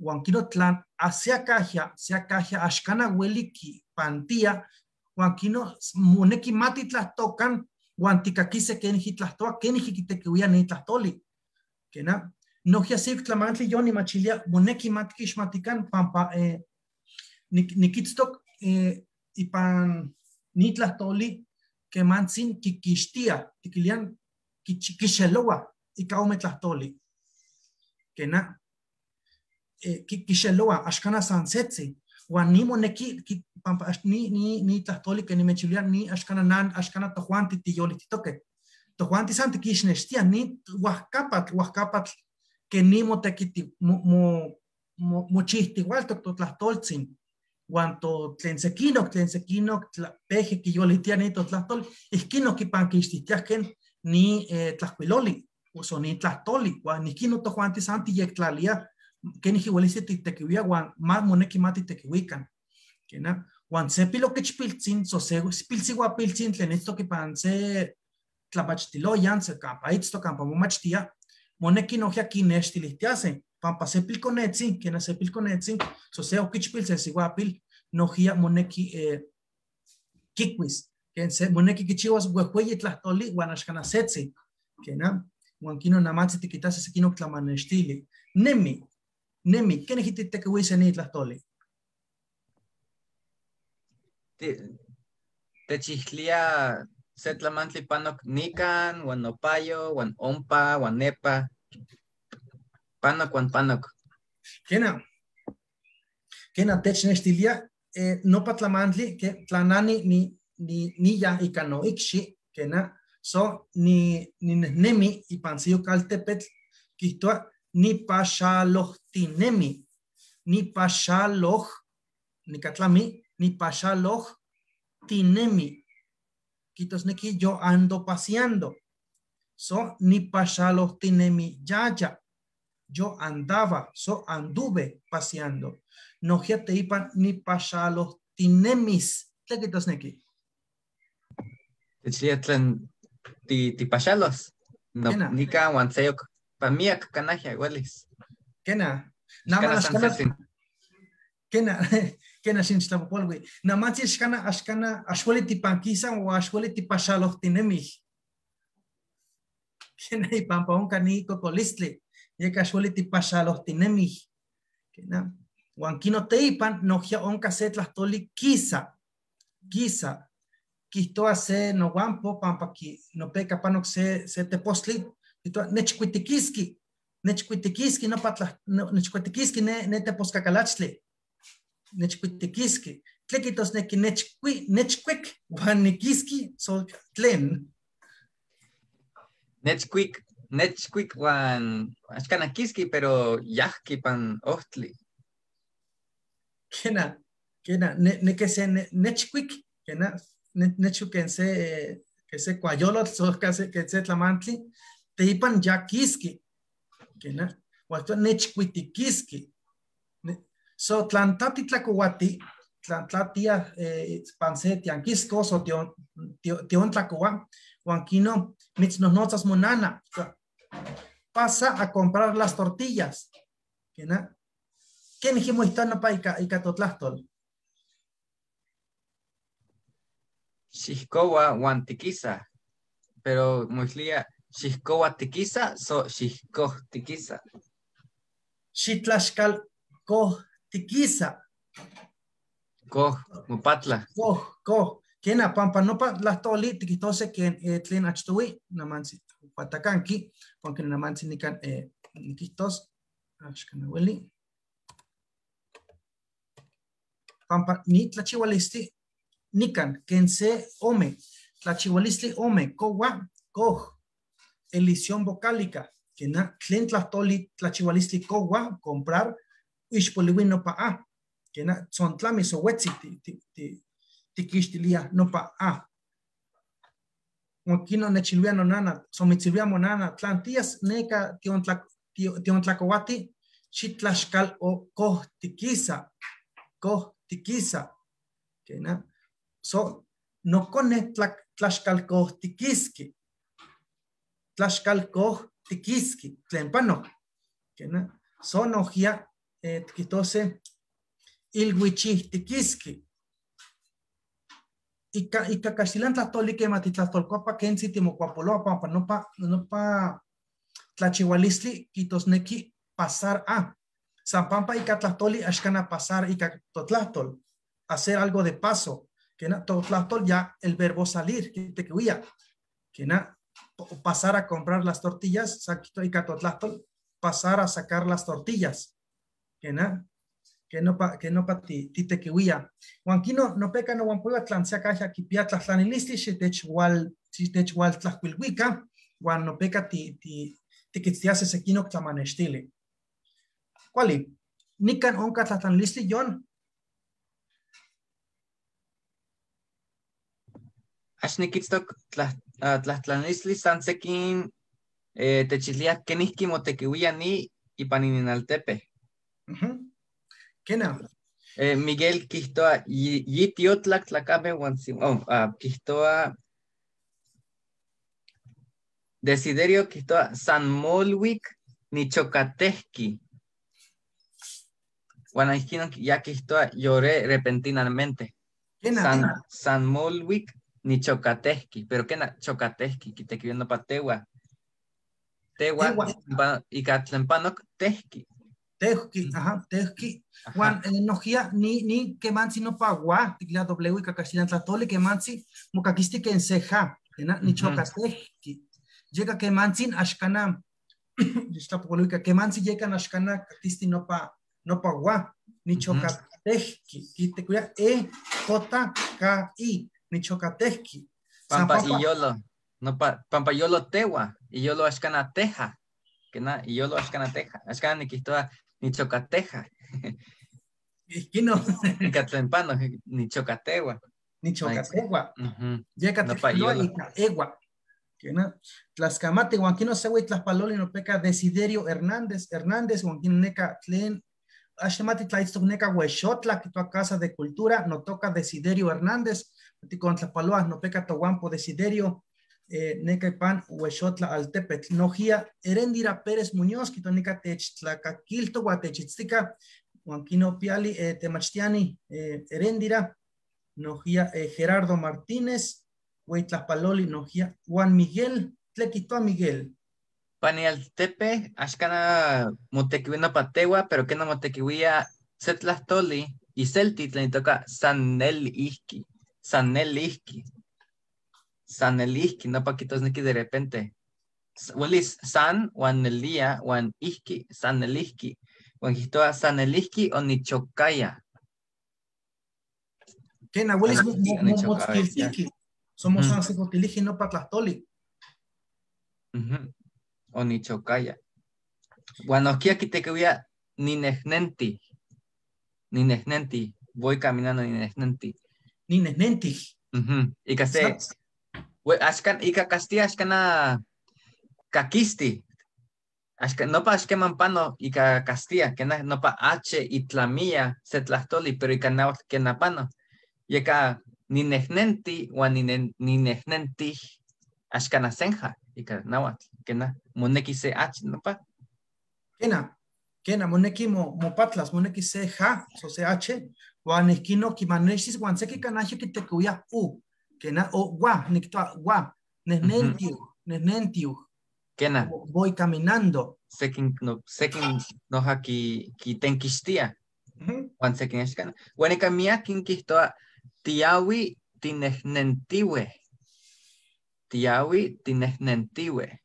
huan kino tlan hacia kajia, hacia kajia axcana hueliki pantia, huan kino moneki mati tlahtocan, huan tikakise kenijki tlahtoa, kenijki kitequihuia ni tlahtoli. Kena, nojia sik tlamantli yo nimachilia moneki mati kixmatikan pampa nikitztok ipan ni tlahtoli kemantzin kikixtia, tikilian kixeloa ika ome tlahtoli. Kena, kixeloa axkana san setzi, huan ni moneki pampa ni tlahtoli que nimechilia ni axkana nan axkana tojuanti tiyolititoque. Tojuanti san tikixnextia ni huajcapatl, huajcapatl que ni motequiti mochihtihualtoc totlahtoltzin. Huan to tlen sequinoc, tlen sequinoc peje kiyolitia ni totlahtol, ihquinoc kipanquixtihtiahken ni tlajcuiloli, o ni tlahtoli, huan ihquino tojuanti san tiyectlalia kenijki huelisi titequihuia huan ma moneki ma titequihuican. Kena, huan se piloquichpiltzin, so se piltzihuapiltzin tlen itztoc ipan se tlamachtiloyan, se campa itztoc, campa momachtia, moneki nojia kinextilihtiase, pampa se pilconetzin, kena se pilconetzin, so se oquichpil, se sihuapil, nojia moneki kikuis, ken se moneki kichihuas huejueyi tlahtoli huan axkana setzi, kena, huan kino namatzi tikitase sequinoc tlamanextili. Nemi, nemi, ¿kenijki titequihuise ni tlahtoli? Techihlia se tlamantli panok nikan, huan nopayo, huan ompa, huan nepa, panok huan panok. Kena, kena technextilia nopa tlamantli que tlanani ni ya ika no ikxi, kena, so ni nemi ipan seyok altepetl kihtoa ni paxalohtinemi, ni paxaloj, nikatlami, ni paxaloj tinemi. Kitosneki yo ando paseando. So ni paxalohtinemi yaya. Yo andaba, so anduve paseando. Nojia teipan ni paxalohtinemis. ¿Qué kitosneki? Techlia tlen tipaxalos. No, nika huan seyok Pa miak kanajia welis. Kena. Naman axkana. Kena, kena xinchtlapopolwi. Namantzi axkana, axkana, axueli tipankisa o axueli tipaxalohtinemij. Kena ipampa onka ni kokolistli. Yeka axueli tipaxalohtinemij. Kena. Huan kino teipan nohkia onka se tlahtoli kisa. Kisa. Quihtoa se nohuampo pampa ki nopeka panok se tepostli. Quihtoa nechcuitiquiski. Nechcuitiquiski no patla nechcuitiquiski ne teposcacalachtli. Nechcuitiquiski. Tlequitos neki nechcuic huan niquiski so tlen. Nechcuic, nechcuic huan axcanaquiski pero yahki pan ohtli. Kena, kena, ne que se nechcuic, kena, nechcuic que se cuayolotl, so que se tlamantli, teipan ya quiski. Kena, huan nechcuitiquiski. So tlantati tlacohuati, tlantlatia panse tianquisco, so tion tlacohua, huan kino mitznonotzas monana. Pasa a comprar las tortillas. Kena, ¿quién dijimos no pa ika totlahtol? Xixcowa huan tiquisa, pero muislia xixcowa tiquisa, so xixcoj tiquisa. Xitlaxcalcoj tiquisa. Coj, mopatla. Coj, coj. Kena, pampa nopa tlahtoli tiquitose ken tlen achtowi, namantzi patakanki, porque namantzi nikan niquihtos, axkanaweli. Pampa ni tlachihualistli nikan, ken se ome, tlachihualistli ome, kowa, koj, elisión vocálica, kena tlen tlahtoli tlachihualistli kowa, comprar, ixpoliwi nopa a, kena tzontlami so wetzi tiquixtilia nopa a. Huan nechilwia nonana, somitzilwia monana, tlantias neka tiontlacowati, xitlaxcal o koj tiquisa, koj tiquisa. Kena, so nocone tlaxcalcojtiquiski, tlaxcalcojtiquiski, tlen pano. Kena, so nohia tquitose ilhuichihtiquiski. Ika castilan tlahtoli que matitlahtolcuapa kensi timocuapoloa pampa nopa tlachihualistli quitosneki pasar a. San pampa ika tlahtoli axcana pasar ika totlahtol, hacer algo de paso. Que na totlahtol ya el verbo salir, que te cuida. Que na pasar a comprar las tortillas, saquito ika totlahtol, pasar a sacar las tortillas. Que na que no pa ti tequihuía. Huan kino no peca no huan tlan se caja kipia tlahtlanilistli xitechhual tlahcuilhuica huan no peca ti tiquitztiase sequino tlamanextili. Cuali, nikan onka tlahtlanilistli yon. Ax niquitztoc tlahtlanilistli san sequin techilía kenihki motequihuia ni ipan ininaltepe. Kena. Miguel quihtoa yitiotlak tlacame huan quihtoa Desiderio quihtoa San Molwick nichocatehki. Huan ihquinon ya quihtoa lloré repentinamente. Kena. San Molwick nichocatehki, pero kena chocatehki kitequiviendo pa tewa. Tewa ika tlenpanok tehki. Tehki, ajá, tehki. Juan, nohia, ni kemansi no pa gua, tikla W kakasilan tlatoli kemansi, mokakisti ken seja, ni chocatehki. Llega kemansin axkana, kemansi llegan axkana katisti no pa gua, ni chocatehki. Kitekuya E, J, K, I, ni chocatehki. Pampa y yolo, no pa, pampa yolo tewa, y yolo axkana teja. Que na, y yolo axkana teja, axkana niquihtoa ni chocateja. Kino. Ika tlenpano, ni chocategua. Ni chocategua. Llega tejloa ika egua. Kena. Tlaxcamate, huan kino sewi tlaxpaloli no peca Desiderio Hernández, Hernández, huan kino neka tlen, axemati tlaitztoc neka huexotla, quitoa Casa de Cultura, no toca Desiderio Hernández, con tlaxpaloa no peca tohuampo Desiderio, neka ipan Huexotla altepetl. Nojia Erendira Pérez Muñoz, quito nika techtlakaquilto guatechitztica, huanquino piali temachtiani Erendira, nojia Gerardo Martínez, Hueytlapaloli, nojia Juan Miguel, tlequito a Miguel. Panialtepe, axcana motequihuina patewa, pero que no motequihuia setlahtoli y celti tlen toca Sanelihki, Sanelihki, Sanelihki, no paquitos niki de repente. Welis San, Juanelia, Juan Ihki, Sanelihki, Juan Quitoa Sanelihki o Nichocaya. Kena, welis motzkiltiki. Somos San no patlahtoli. O Nichocaya. Bueno, aquí aquí te quería Ninehnenti. Ninehnenti. Voy caminando Ninehnenti. Ninehnenti. Y que se. Ika Castilla, ashkana kakisti. No pa ashkeman ika Castilla, que no pa H y tlamía setlahtoli, pero ika nahuatl kenapano. Yeka ninehnenti o ninehnenti ashkana senja, ika nahuatl, kena moneki se H, no pa. Kena, kena moneki mo patlas, moneki se J, so se H, wan esquino kimanexis, wan seki kanaje kitekuya U. Kena o gua, niktoa gua, nesnentiu, nesnentiu. Kena. Voy caminando. Sekin no, sekin noja ki tenkixtia. Juan sekin axkana. Juan ika miakin kihtoa tiawi tinehnentiwe. Tiawi tinehnentiwe.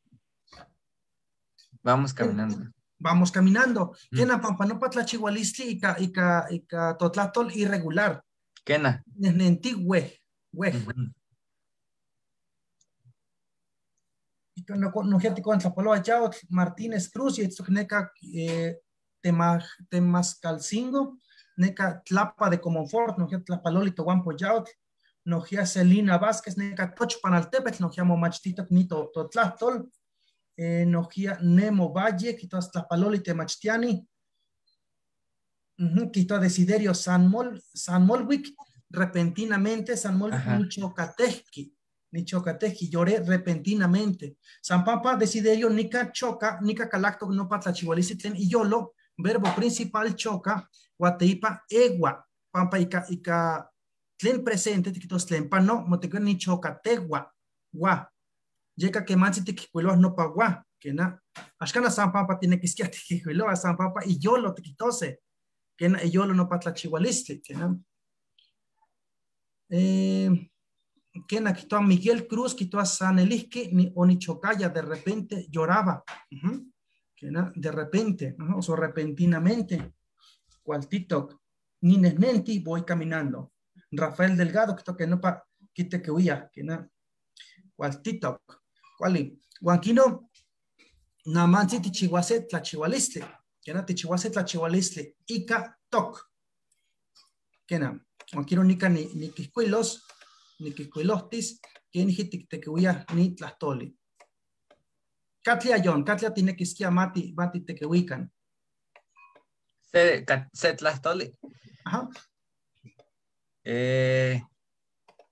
Vamos caminando. Vamos caminando. Kena pampa tlachihualistli ika ika ika totlatol irregular. Kena. Nesnentiwe. Martínez Cruz y neka Temascalcingo, neka Tlapa de Comonfort, nojia Tlapaloli Tohuampo Yautl, nojia Celina Vázquez, neka Tochpanaltepetl, nojia Momachtitoc ni Totlahtol, nojia Nemo Valle, quito Tlapaloli Temachtiani, quito Desiderio San Molwick, repentinamente, San Mol Nichocatejqui, Nichocatejqui, lloré repentinamente. San Pampa, Desiderio, Nica choca, Nica calacto, no patlachihualicitlen, y yolo, verbo principal choca, guateipa, egua, pampa, ica, ica, tlen presente, tiquitos tlen pa no, moteco nichocategua, gua, llega que mansi tiquicuiloa no pa gua, que na, axcana San Pampa tiene que isquia tiquicuiloa, San Pampa, y yolo, tiquitose, que na, y yolo no patlachihualistli, que na. Kena quitó a Miguel Cruz, quitó a San Elisque, ni Onichocaya, de repente lloraba. Kena, de repente, o sea, repentinamente. Cualtitoc, Ninesnenti, voy caminando. Rafael Delgado, quitó que no pa, quite que huía, kena. Cualtitoc, cuali. Huanquino, namansi tichihuase tlachihualistli. Kena, tichihuase tlachihualistli. Ica toc. Kena. Quiero nica ni quiscuilos, ni quiscuilostis, que ni tequehuía ni tlastoli. Katlia John, Katlia tiene quisquia mati, mati tequehuican. Se tlastoli. Ajá.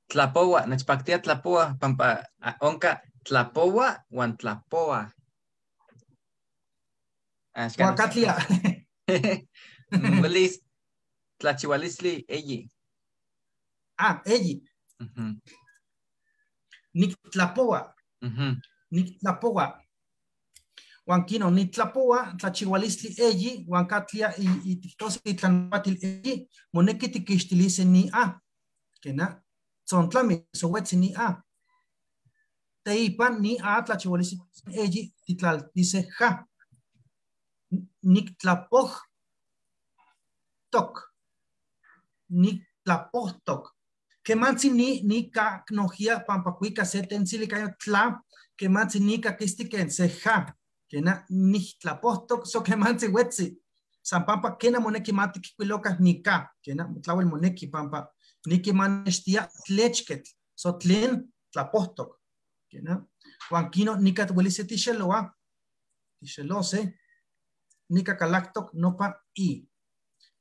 Tlapoa, nechpactia tlapoa, pampa, onka tlapoa, wan tlapoa. Katlia. Welis tlachihualistli eyi. Ah, eyi. Nictlapoa. Nictlapoa. Huanquino, nitlapoa, tlachihualistli eyi, huancatlia y tictose y tlanpatil eyi, moneki tiquixtilise ni a. Kena, tzontlami, sowetzi ni a. Teipan ni a tlachihualistli eyi, titlaltise ja. Nictlapoj toc. Nictlapohtoc. Que manzi ni ni ka nojia pampacuica se tensilicayo tla, que manzi ni ka kistiken se ja, que na nictlapohtoc, so que manzi wetzi. San pampa kena moneki mati kikuilocas ni ka, que na tlawel moneki pampa, ni que manestia tlechket, so tlen tlapohtoc, que na. Huanquino ni ka huelice tixeloa, tixelose, ni ka calactoc nopa i.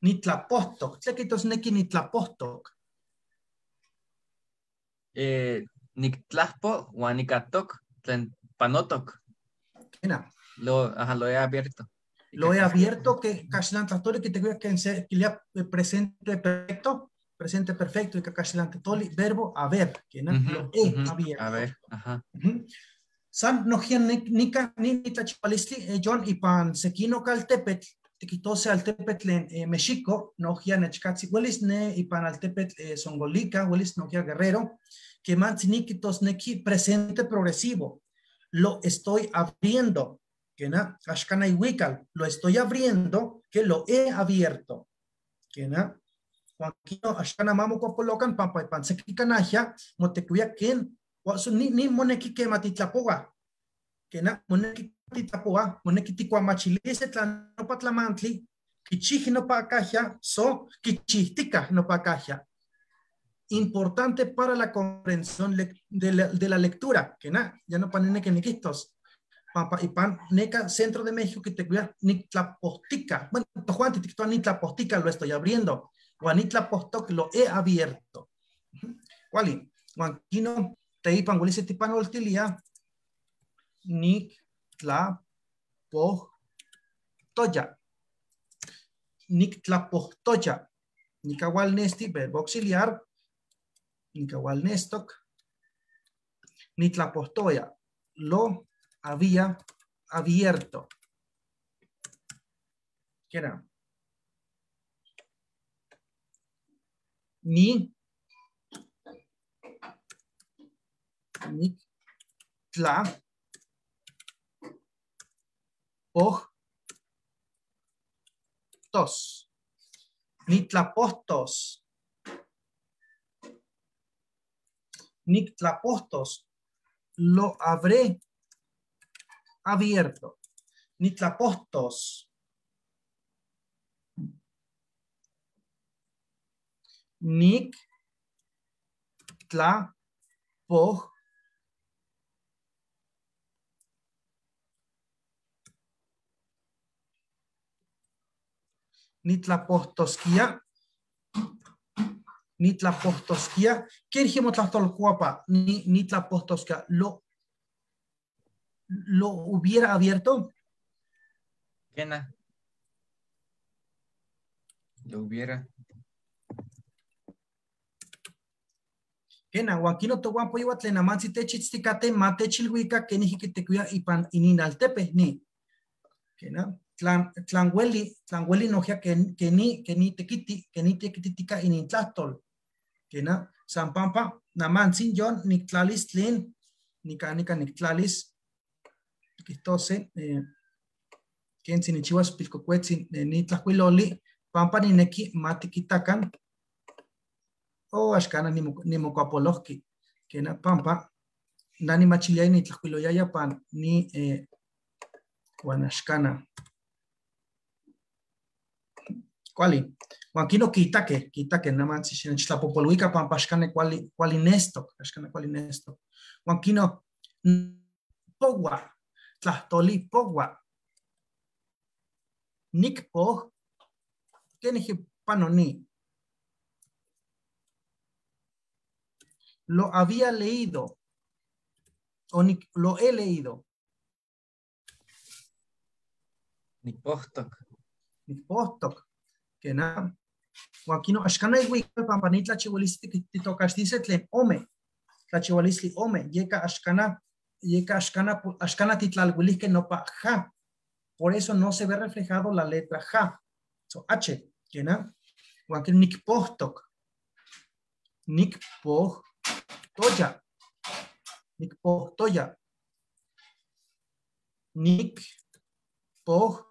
Ni tlapohtoc, tlequitos neki ni tlapohtoc. Nictlahpo huan nicatoc tlen panotoc. Lo he abierto. Lo he abierto, que caxilantlatoli que te voy a que presente perfecto, presente perfecto, y que caxilantlatoli, verbo haber, que no lo he abierto. A ver, ajá. San nojian nika ni tlachipalistli John ipan sequino caltepetl tiquitose altepetl en Mexico nojian nechcatzi huelis ne ipan altepetl Songolica huelis nojia Guerrero que mantziniquitos neki presente progresivo lo estoy abriendo que na axcana ihuical lo estoy abriendo que lo he abierto que na Joaquino axcana mamo cuapolocan pampa ipan sequicanaja motecuia ken ni moneki que matitlapoa que na moneki titlapoa moneki ticuamachilise tlanopatlamantli kichiji nopacaja so kichihtica nopacaja. Importante para la comprensión de la lectura que na ya no panene que niquistos pampa y pan neca centro de México que te cuida nitlapostica bueno tojuan titictoa nitlapostica lo estoy abriendo o nitlapostoc lo he abierto. ¿Cuál? Juanquino teipan huelice tipan oltilia nictlapohtoya nictlapohtoya nicahual nesti verbo auxiliar nicahual nestoc nitlapohtoya lo había abierto. ¿Qué era? Ni tla poj tos nitlapostos nitlapostos lo habré abierto nitlapostos nic tla poj nitlapohtosquia nitlapohtosquia ¿qué dijimos tlahtolcuapa? Nitlapohtosquia lo hubiera abierto. ¿Qué? Lo hubiera. Kena, huanquino tohuampo iwa tlen amantzi techitzticate ma techilhuica kenijiki tekuia ipan ininaltepe ni. Kena, tlan hueli nojia que ni tequiti, que ni tequititica inintlahtol. Kena, San Pampa, namantzin yon nictlalis tlen, nica nica nictlalis, quistose, kentzin nichihuas pilcocuetzin nitlajuiloli, pampa nineki matiquitacan, o axcana nimocuapolohki, kena pampa, nani machiliay nitlajuiloyaya pan ni guanaxcana. Cuali, huanquino quitaque, quitaque, namantzin xinechtlapopoluica pampa axcane cuali, cuali nestok, axcane cuali nestok. Huanquino pogua, tlahtoli pogua. Nikpoj, keniji panoni. Lo había leído, o lo he leído. Nikpohtok. Nikpohtok. Kena. Huanquino, axcana ihuical pampa nitlachihualistli titocaxtise tlen ome. Tlachihualistli ome. Yeka axcana, yeka axcana, axcana titlalhuilihque nopa ja. Por eso no se ve reflejado la letra ja. So, H. Kena. Huanquino, nikpohtok. Nikpohtoya. Nikpohtoya. Nikpohtos.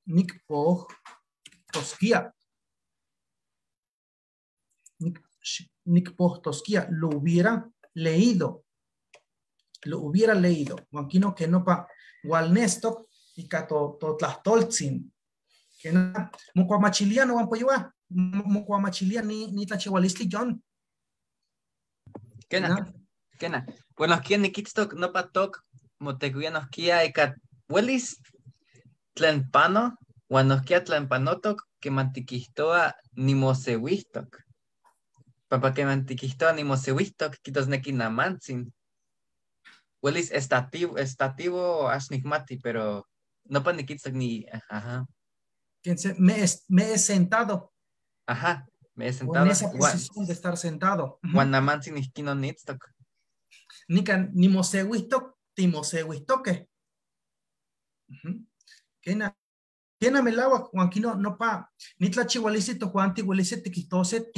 Nikpohtosquia. Nikpohtosquia. Lo hubiera leído. Lo hubiera leído. Huanquino que no pa hualnestok y totlahtoltzin. Que na mocuamachilia no van mocuamachilia ni tlachihualistli John. Kena, kena. Bueno, ¿quién niquitztok no patok motecuia nosquia ika huelis tlen pano huan nosquia tlen panotok que mantiquihtoa nimoseuihtok? Pampa keman tikihtowa nimoseuihtok kijtosneki namantzin. Welis estativo ax nikmati, pero nopa nikitztok ni, ajá. Me he sentado. Ajá, me he sentado. O en esa posición de estar sentado. Huan namantzin ihkin onitztok. Nikan nimoseuihtok, timoseuihtoque. Kena, kena melawak, huan kino nopa, nitlachihualisi tojuan tihuelise tiquihtose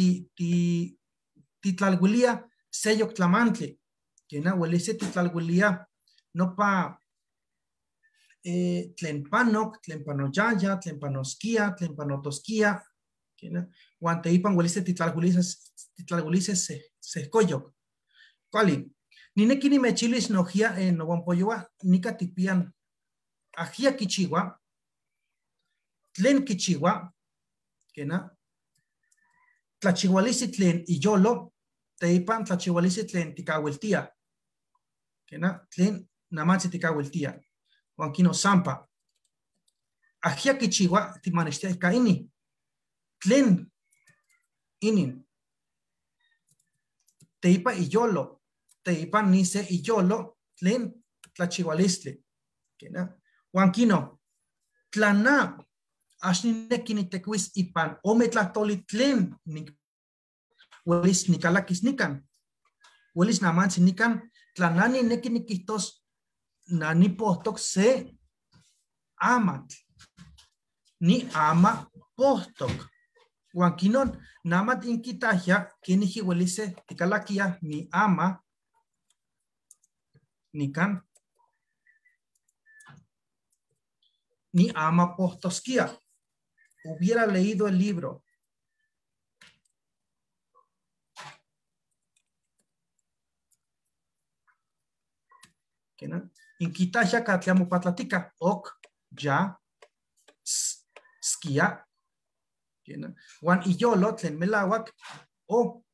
titlalhuilia seyok tlamantli. Kena huelise titlalhuilia nopa tlen panok, tlen panoyaya, tlen panosquia, tlen panotosquia. Kena, huan teipan huelise titlalhuilise sehkoyok. Kuali, nineki nimechilis nojia nohuampoyoa, nika tipian ajia kichiwa, tlen kichiwa, kena, tlachihualisi tlen iyolo, teipan tlachihualisi tlen tikawiltia, kena, tlen namatzi tikawiltia, huan kino sampa, ajia kichiwa, timanextia ika ini, tlen inin, teipa iyolo, teipan nise iyolo, tlen tlachihualistli, kena, huan kino, tlana, axnineki nitekuis ipan ome tlahtoli tlen welis nikalakis nikan, welis namantzi nikan, tlanani neki nikihtos nanipohtok se amatl, ni ama pohtok. Huan kinon namat inkitahia keniji welise tikalakia ni ama nikan ni ama pohtosquia. Hubiera leído el libro. Inquitahia katliamo patlatica. Ok, ya, skia. Juan iyolo tlen melawak o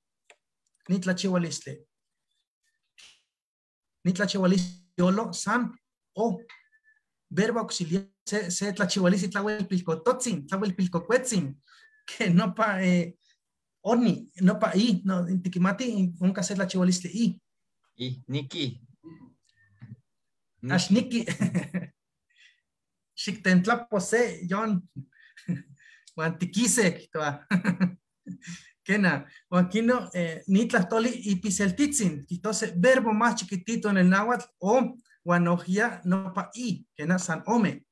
nitlachihualistli. Nitlachihualistli yolo san o verbo auxiliar se tlachihualistli tlahuelpilcototzin, tlahuelpilcocuetzin, que no pa oni, no pa i, no tiquimati nunca se tlachihualistli i. I, niki. Ax niki. Xictentlapo se, yon. Huan tiquise, toa. Kena, huan kino, nitlahtoli ipiseltitzin, quitose verbo más chiquitito en el náhuatl o huanojia no pa i, kena san ome.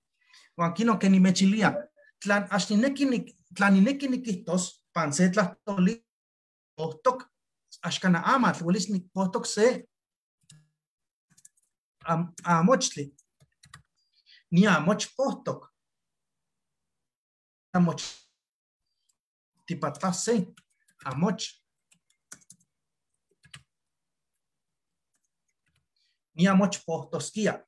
Huan kino que ni mechilia, tlan axnineki tlanineki nikihtos, pan se tlahtoli pohtok, axkana amatl, welis nikpohtok se amochtli, ni amoch pohtok. Amoch tipatase amoch ni amoch pohtosquia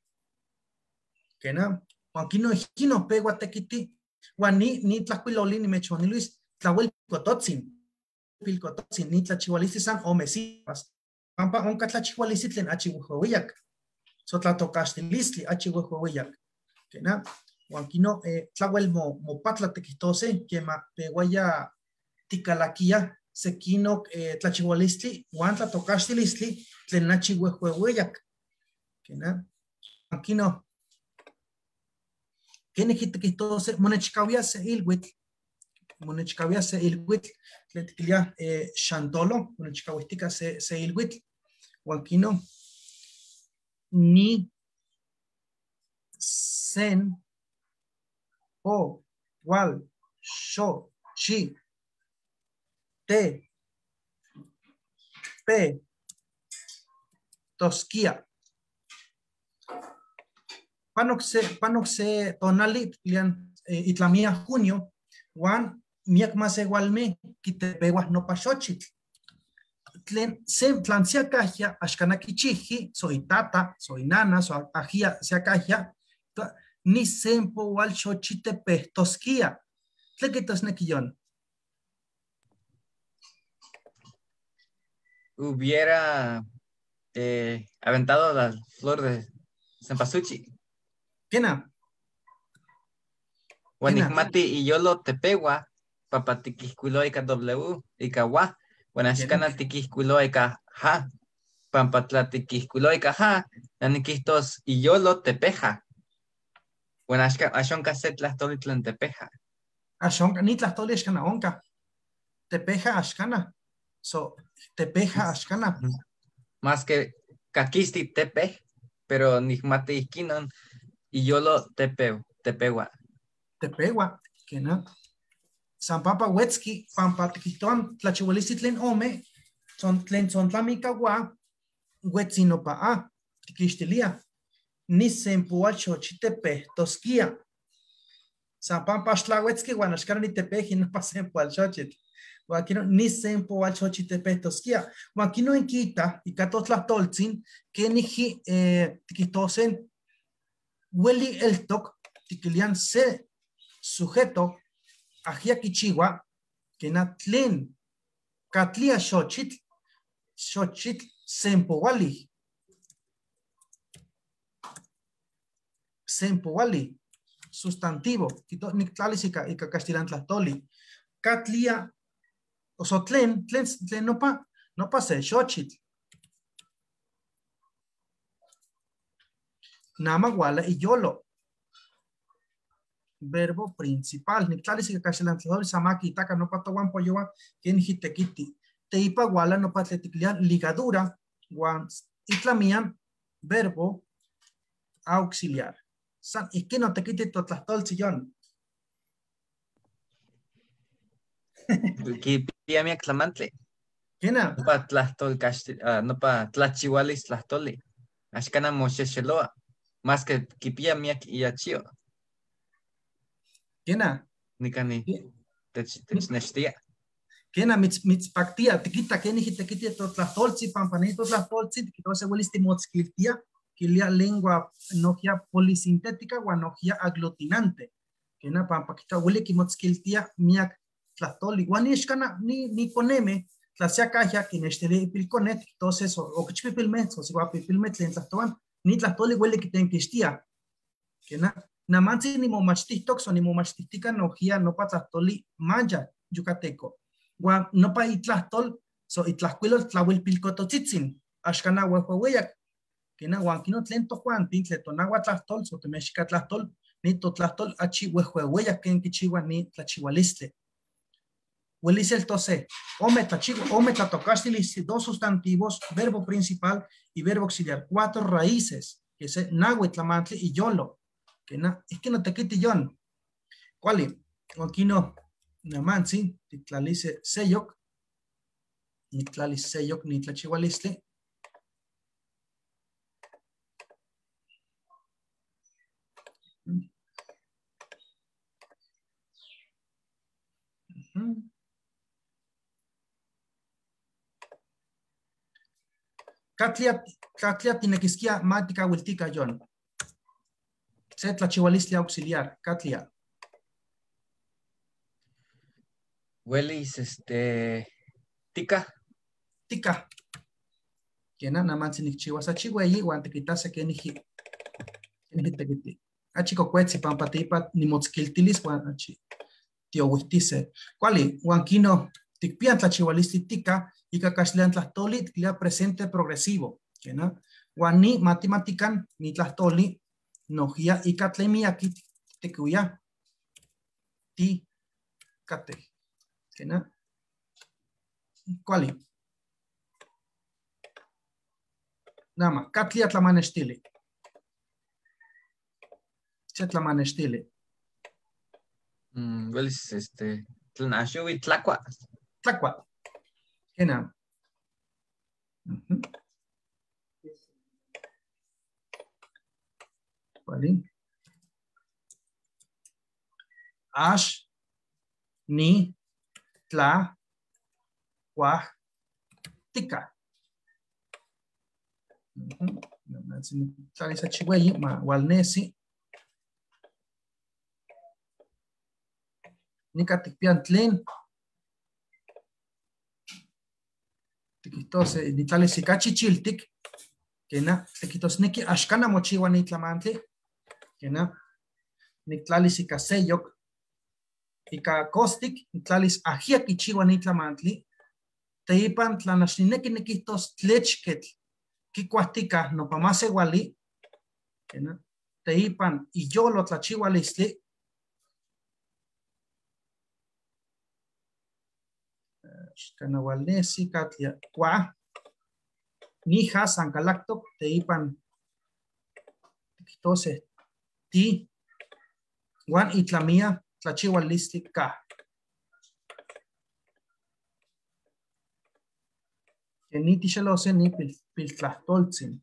kena huan kino ijkino pegua tekiti huan ni tlakuiloli ni mechoniluis tlahuelpilcototzin pilcototzin ni tlachihualistli san ome sipas pampa onka tlachihualistli tlen achi huehuehuiyak so tlatokaxtilistli achi huehuehuiyak kena huan kino tlahuel mopatla tequihtose quema peguaya tikalakia sekino tlachihualistli huan tlatokaxtilistli tlen achi huehuehuiyak kena huan kino keniji tequihtose monechkawia se ilhuitl monechkawia se ilhuitl tlen tiquilia xantolo monechkahuihtika se ilhuitl huan kino ni sen o, wal, sho, chi, te, pe, tosquia. Panok se tonali, tlian itlamia junio, huan miak masehualme quitepehuas no paxochitl. Tlen se tlan se acajia, axkanakichiji, soy tata, soy nana, soy ajia, se acajia, ni sempo wal xochitepehtosquia. Tlequitosnequillón. Hubiera aventado la flor de cempasúchil. ¿Quena? Huanicmati y yolo tepegua, papatiquiscuilo ika W, ika wa, Huan axcana tiquihcuiloa ica ja. Pampa tla tiquihcuiloa ica ja, naniquihtos iyolo tepeja. Huan axonca se tlahtoli tlen tepeja. Axonca, ni tlahtoli axcana onca. Tepeja axcana. So, tepeja axcana. Más que caquisti tepe, pero nihmati ihquinon iyolo tepehua. Tepehua, que no. San Pampa Huetzki, Pampa tiquihtoan tlachihualistli tlen ome, son tlen tzontlamicahua, huetzi nopa a, tiquixtilia. Ni sempoalxochitepejtosquia. San Pampa axtlahuetzki huan axcana ni tepeji nopa sempoalxochitl. Huan aquino ni sempoalxochitepejtosquia. Huan aquino inquita, ica totlahtoltzin, keniji tiquihtosen hueli eltoc, tiquilian se sujeto, ajia kichiwa, kena tlen, katlia xochitl, xochitl sempowali. Sempowali, sustantivo, nictlalis ika caxtilantlahtoli. Katlia, o so tlen, tlen, tlen nopa se xochitl. Nama wala y yolo. Verbo principal. Nictlalis ika caxtilantlahtoli, samaki itaka nopa tohuan poyoa, ken jitequiti. Teipa wala nopa tleticlian ligadura, guan itlamian, verbo auxiliar. San, ihquino tequiti totlahtoltzillón. Kipia miak tlamantli. ¿Quena? Nopa tlahtol nopa tlachihualis tlahtoli. Axcana moxexeloa. Más que kipia miak iachio. ¿Quena? Nikani technextia. Kena mitzpaktia, tikita keniji tekiti totlahtoltzi, pampani totlahtoltzi, tikita se huelis timotzkiltia, kilia lengua nohia polisintética o nohia aglutinante. Kena pampa kita hueli kimotzkiltia miak tlahtoli. Huan ixkana ni koneme, tlasia kajia kinextili ipilkonet, entonces o kichpipilme, o sihuapipilme tlen tlahtoan, ni tlahtoli hueli kitenkixtia. Kena namantzi nimomachtihtok, so nimomachtihtika nohia nopa tlahtoli maya yucateco. Huan nopa itlahtol, so itlahcuilol tlahuilpilcototzitzin, axcana huehuehueyac. Kena huan kino tlen tojuantin, tlen tonahua tlahtol, so temexica tlahtol, ni totlahtol achi huehuehueyac ken kichiua ni tlachihualistli. Huelis el tose, ome tlachihu, ome tlatocaxtilis, dos sustantivos, verbo principal y verbo auxiliar, cuatro raíces, que es nahue, tlamantli y yolo. Kena, es que no te quite yon. ¿Cuál? Huan kino namantzi, titlalice seyok, nitlalis seyok, nitlachihualistli. Katlia tinequisquia matica huiltica yon. Se tlachihualistli auxiliar, katlia. Huelis, tica. Tica. Kena namantzi nikchihuas achihueyi huan tiquitase keniji. Keniji tequiti. Achi cocuetzi pampa teipa nimotzquiltilis huan achi tiohuihtise. Cuali, huan kino tikpian tlachihualistli tica, ika caxtlian tlahtoli, tiklia presente progresivo. Kena, huan ni matematican ni tlahtoli, nohia ika tlen miaki tecuya. Ti, kate. Kena. Cuali. Nama, katlia tlamanextili. Se tlamanextili. Huelis, tlen axowi tlacua. Tlacua. Kena. Cuali. Ax, ni, tla, cuaj, tica. Tlalis achihueyi, ma hualnesi. Nica tikpian tlen. Tiquitose, nitlalis ikachichiltik. Kena, tiquitosneki axcana mochiwa nitlamantli. Kena, nitlalis ika seyok. Ika kostik, nitlalis ajia kichiwa nitlamantli. Teipan tlan axnineki nikihtos tlechketl kikuahtika nopa masewali, kena, teipan iyolo tlachiwalistli, xkanawalnesi katlia kua, nija san kalaktok, teipan tikihtose ti, uan itlamia tlachiwalistli ka. Ni tixelose ni piltlahtoltzin.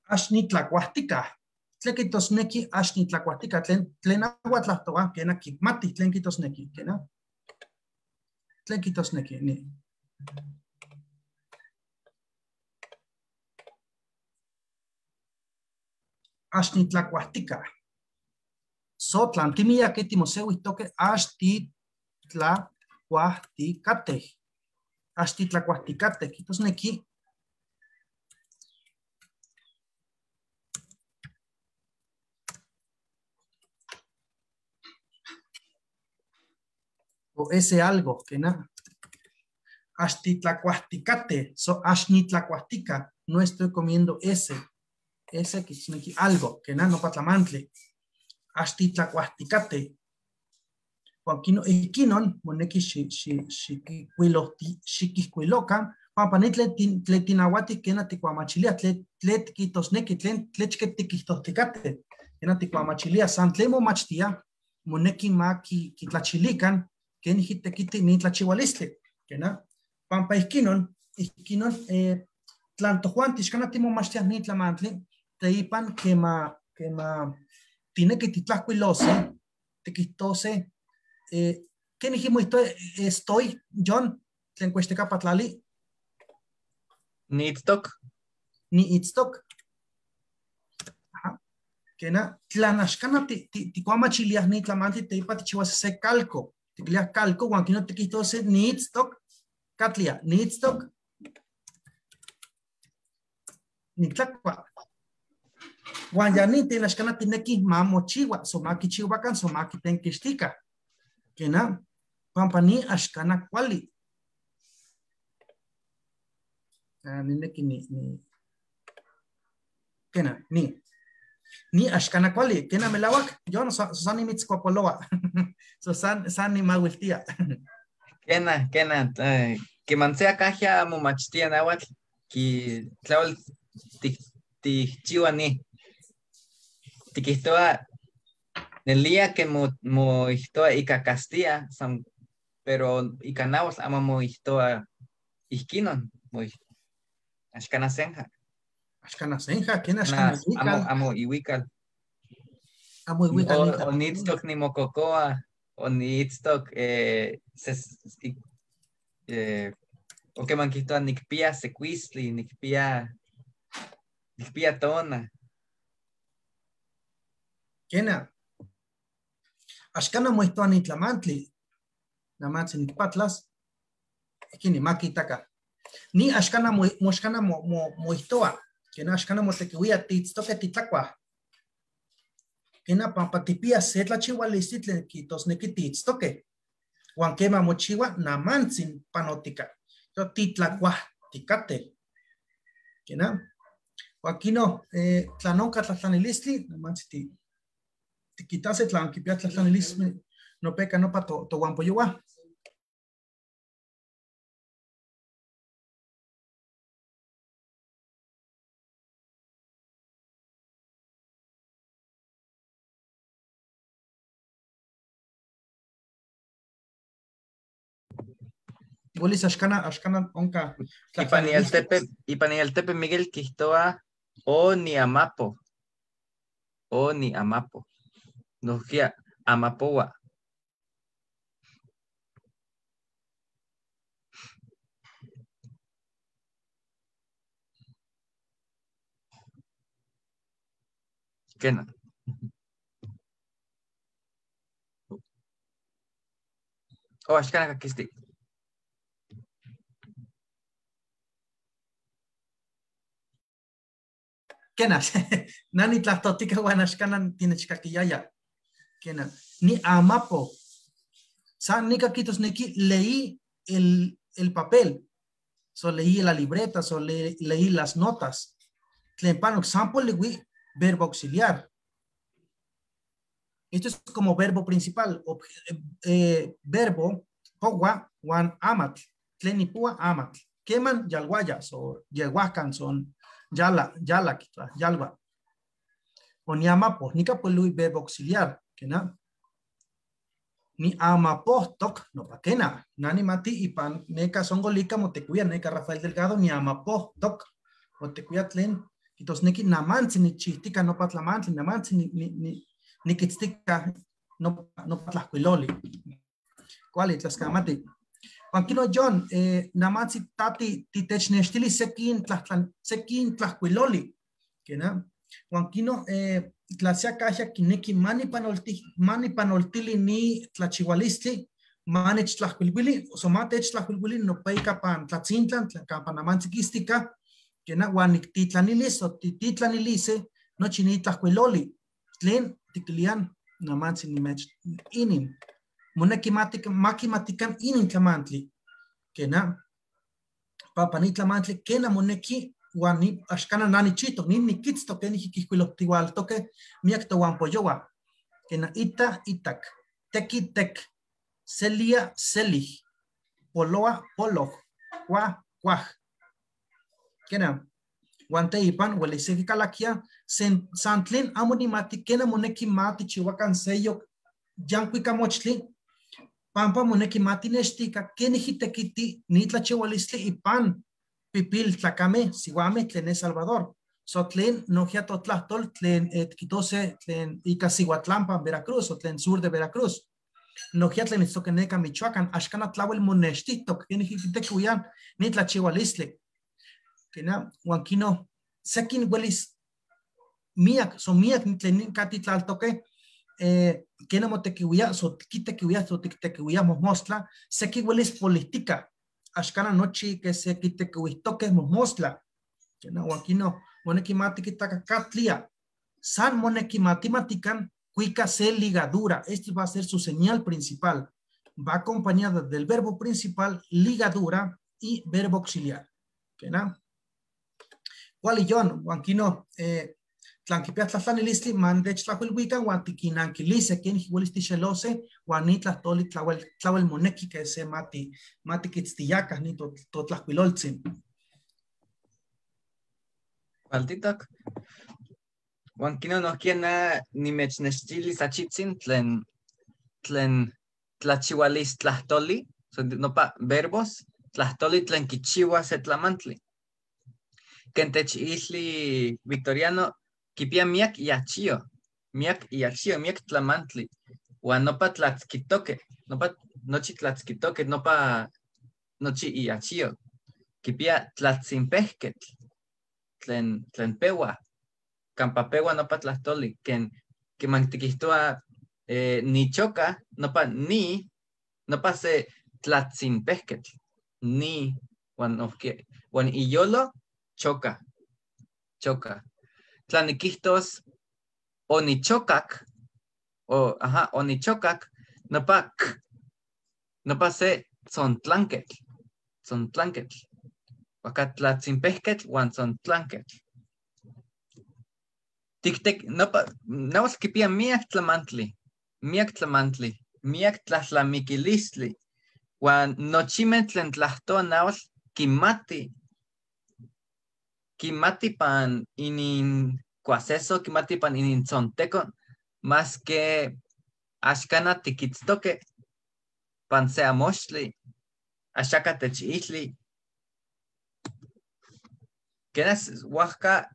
Ax nitlakuahtika. Tlen kitosneki ax nitlakuahtika. Tlen ahuatlahtoa kena kipmati tlen kitosneki. Kena. Tlen kitosneki ni. Ax nitlakuahtika. So tlan timiake timoseuihtoke ax titlakuahtikatej. Ax titlakuahtikatej. Kitosneki o ese algo que na. Ax titlakuahtikate. So ax nitlakuahtika. No estoy comiendo ese. Ese kitosneki algo que na no patlamantli. Axtitlakuahtikate. Huan ikinon moneki xikijkuilokan pampa ni tlen tinauati kena tikuamachilia tlen kitosneki tlen tlechke tikihtohtikate kena tikuamachilia san tlen momachtia moneki ma kitlachilikan kenijki tekiti ni tlachiwalistli kena pampa ikinon tlan tojuan tixkana timomachtiaj ni tlamantli teipan kema tineki titlajkuilose, tikihtose, ¿qué dijimos? Estoy, John, tlen kuextekapatlali. Ni itztok. Ni itztok. Ajá. Kena, tlan axkana tikuamachiliaj ni tlamantli teipa tichiuas se calco. Tikiliaj calco, huan kino tikihtose ni itztok, katlia, ni itztok, ni tlakua. Huan ya ni tinaxkana tineki ma mochiwa, so ma kichiwakan, so ma kitenkixtika. Kena, pampa ni axkana kuali. Nineki ni. Kena, ni. Ni axkana kuali, kena melawak, yo no san ni mitzkuapoloa. So san ni mawiltia. Kena, kena, keman se akajia momachtia nahuatl, ki tlawel tijchiwa ni. Tikihtoa nelia que moihtoa ika Castilla, pero ika náhuatl amo moihtoa ihkinon, axkana senja. Axkana senja, ¿quién axkana ihuikal? Amo ihuikal. Amo ihuikal. O nitztok nimokokoa, o nitztok o keman kihtoa nikpia sekuistli, nikpia tona. Kena, axkana moihtoa ni tlamantli, namantzi nikpatlas, ikini makitaka. Ni axkana moxkana moihtoa, kena axkana motekiuia titztoke titlakua. Kena pampa tipia se tlachiualistli tlen kitosneki titztoke. Huan kema mochiua namantzin panotika. Yo titlakuahtikate. Kena, huan kino tlanonka tlatlanilistli, namantzi tikitase tlan kipia tlatlanilismi no peka nopa tohuampoyowa. Welis axkana onka. Ipan ialtepe Miguel kihtoa o ni amapo. O ni amapo. Nohkia amapowa. Kena. Oh, axkana kakisti. Kena, nani tlahtotika uan axkanan tinechkakiyaya. Kena ni amapo. San nika kitosneki leí el papel. So leí la libreta, so leí las notas. Tlen panok san polihui verbo auxiliar. Esto es como verbo principal. Verbo powa wan amatl. Tlen nipua amatl. Keman yalguaya, so yelhuacan son yala, yala, yalwa. O ni amapo, nika polihui verbo auxiliar. Kena. Ni amapohtok, no pa kena. Nani mati ipan neka songolika motekuia neka Rafael Delgado ni amapohtok. Motekuia tlen kitosneki namantzi ni chihtika no patlamantli, namantzi ni nikitztika no patlajkuiloli. Kuali tlaskamati. Juanquino John, namantzi tati titechnextili sekin tlajkuiloli. Kena. Juanquino tlasia kaja kineki mani panoltili ni tlachihualistli, manech tlajkuilhuili, o somatech tlajkuilhuili no peika pan tlatzintlan, tlakampa namantzikistika, kena huan niktitlanilis o tititlanilise nochi ni tlajkuiloli, tlen tikilian namantzi nimech inin. Moneki makimatikan inin tlamantli, kena papa ni tlamantli, kena moneki huan ni axkana nani chito, ni nikitzto ken ikijkuilojtiualtoke miak tohuanpoyowa. Kena ita itak, teki tek, selia selij, poloa poloj, kua kuaj. Kena huan teipan hueliseki kalakia, san tlen amo nimati kena moneki matichihuakan seyok yankuik amochtli, pampa moneki matinextika keniji tekiti ni tlachihualistli ipan pipil tlacame sihuame tlen El Salvador. So tlen nohia totlahtol tlen quitose tlen ika Cihuatlampa Veracruz o tlen sur de Veracruz. Nohia tlen itztokeneca Michoacán axkana tlauel monextitok keniji tekuian ni tlachihualistli. Kena huan kino sekin huelis miak so miak tlen kati tlaltoke kena motekiuia so kitekiuia so tiktekiuia mosmostla seki huelis politika. Axkana nochi que se kitekiuihtoke mosmostla. Kena huan kino moneki matikitaka katlia. San moneki matimatikan cuica se ligadura. Este va a ser su señal principal. Va acompañada del verbo principal, ligadura y verbo auxiliar. Kena. Kuali John, huan kino tlankipia tlatlanilistli mandech tlajuilhuikan huan tiquinankilise ken huelis tixelose huan ni tlahtoli tlauel moneki que se mati matikitztiyakaj ni totlajkuiloltzin. Kualtitok. Huan kino nohkia na nimechnextilis achitzin tlen tlachihualistlahtoli, so nopa verbos tlahtoli tlen kichiwa se tlamantli. Ken techilli Victoriano kipia miak iachio, miak tlamantli. Huan nopa tlatzkitoke, nopa nochi tlatzkitoke, nopa nochi iachio. Kipia tlatzinpehketl, tlen pewa, kampa pewa nopa tlahtoli, ken keman tikihtoa nichoka, nopa ni, nopa se tlatzinpehketl, ni, huan iyolo, choka, choka. Tlanikihtos onichokak, o ajá, onichokak, nopa k, nopa se tzontlanketl, tzontlanketl. Huaca tlatzinpehketl huan tzontlanketl. Tiktek, nopa, nahuatl kipia miak tlamantli, miak tlahtlamikilistli, huan nochimeh tlen tlahtoa nahuatl kimati, kimati pan inin cuaseso, kimati pan inin tzonteco, más que axkana tikitztoke pan se amochtli, axaka techilli. Kenas huajka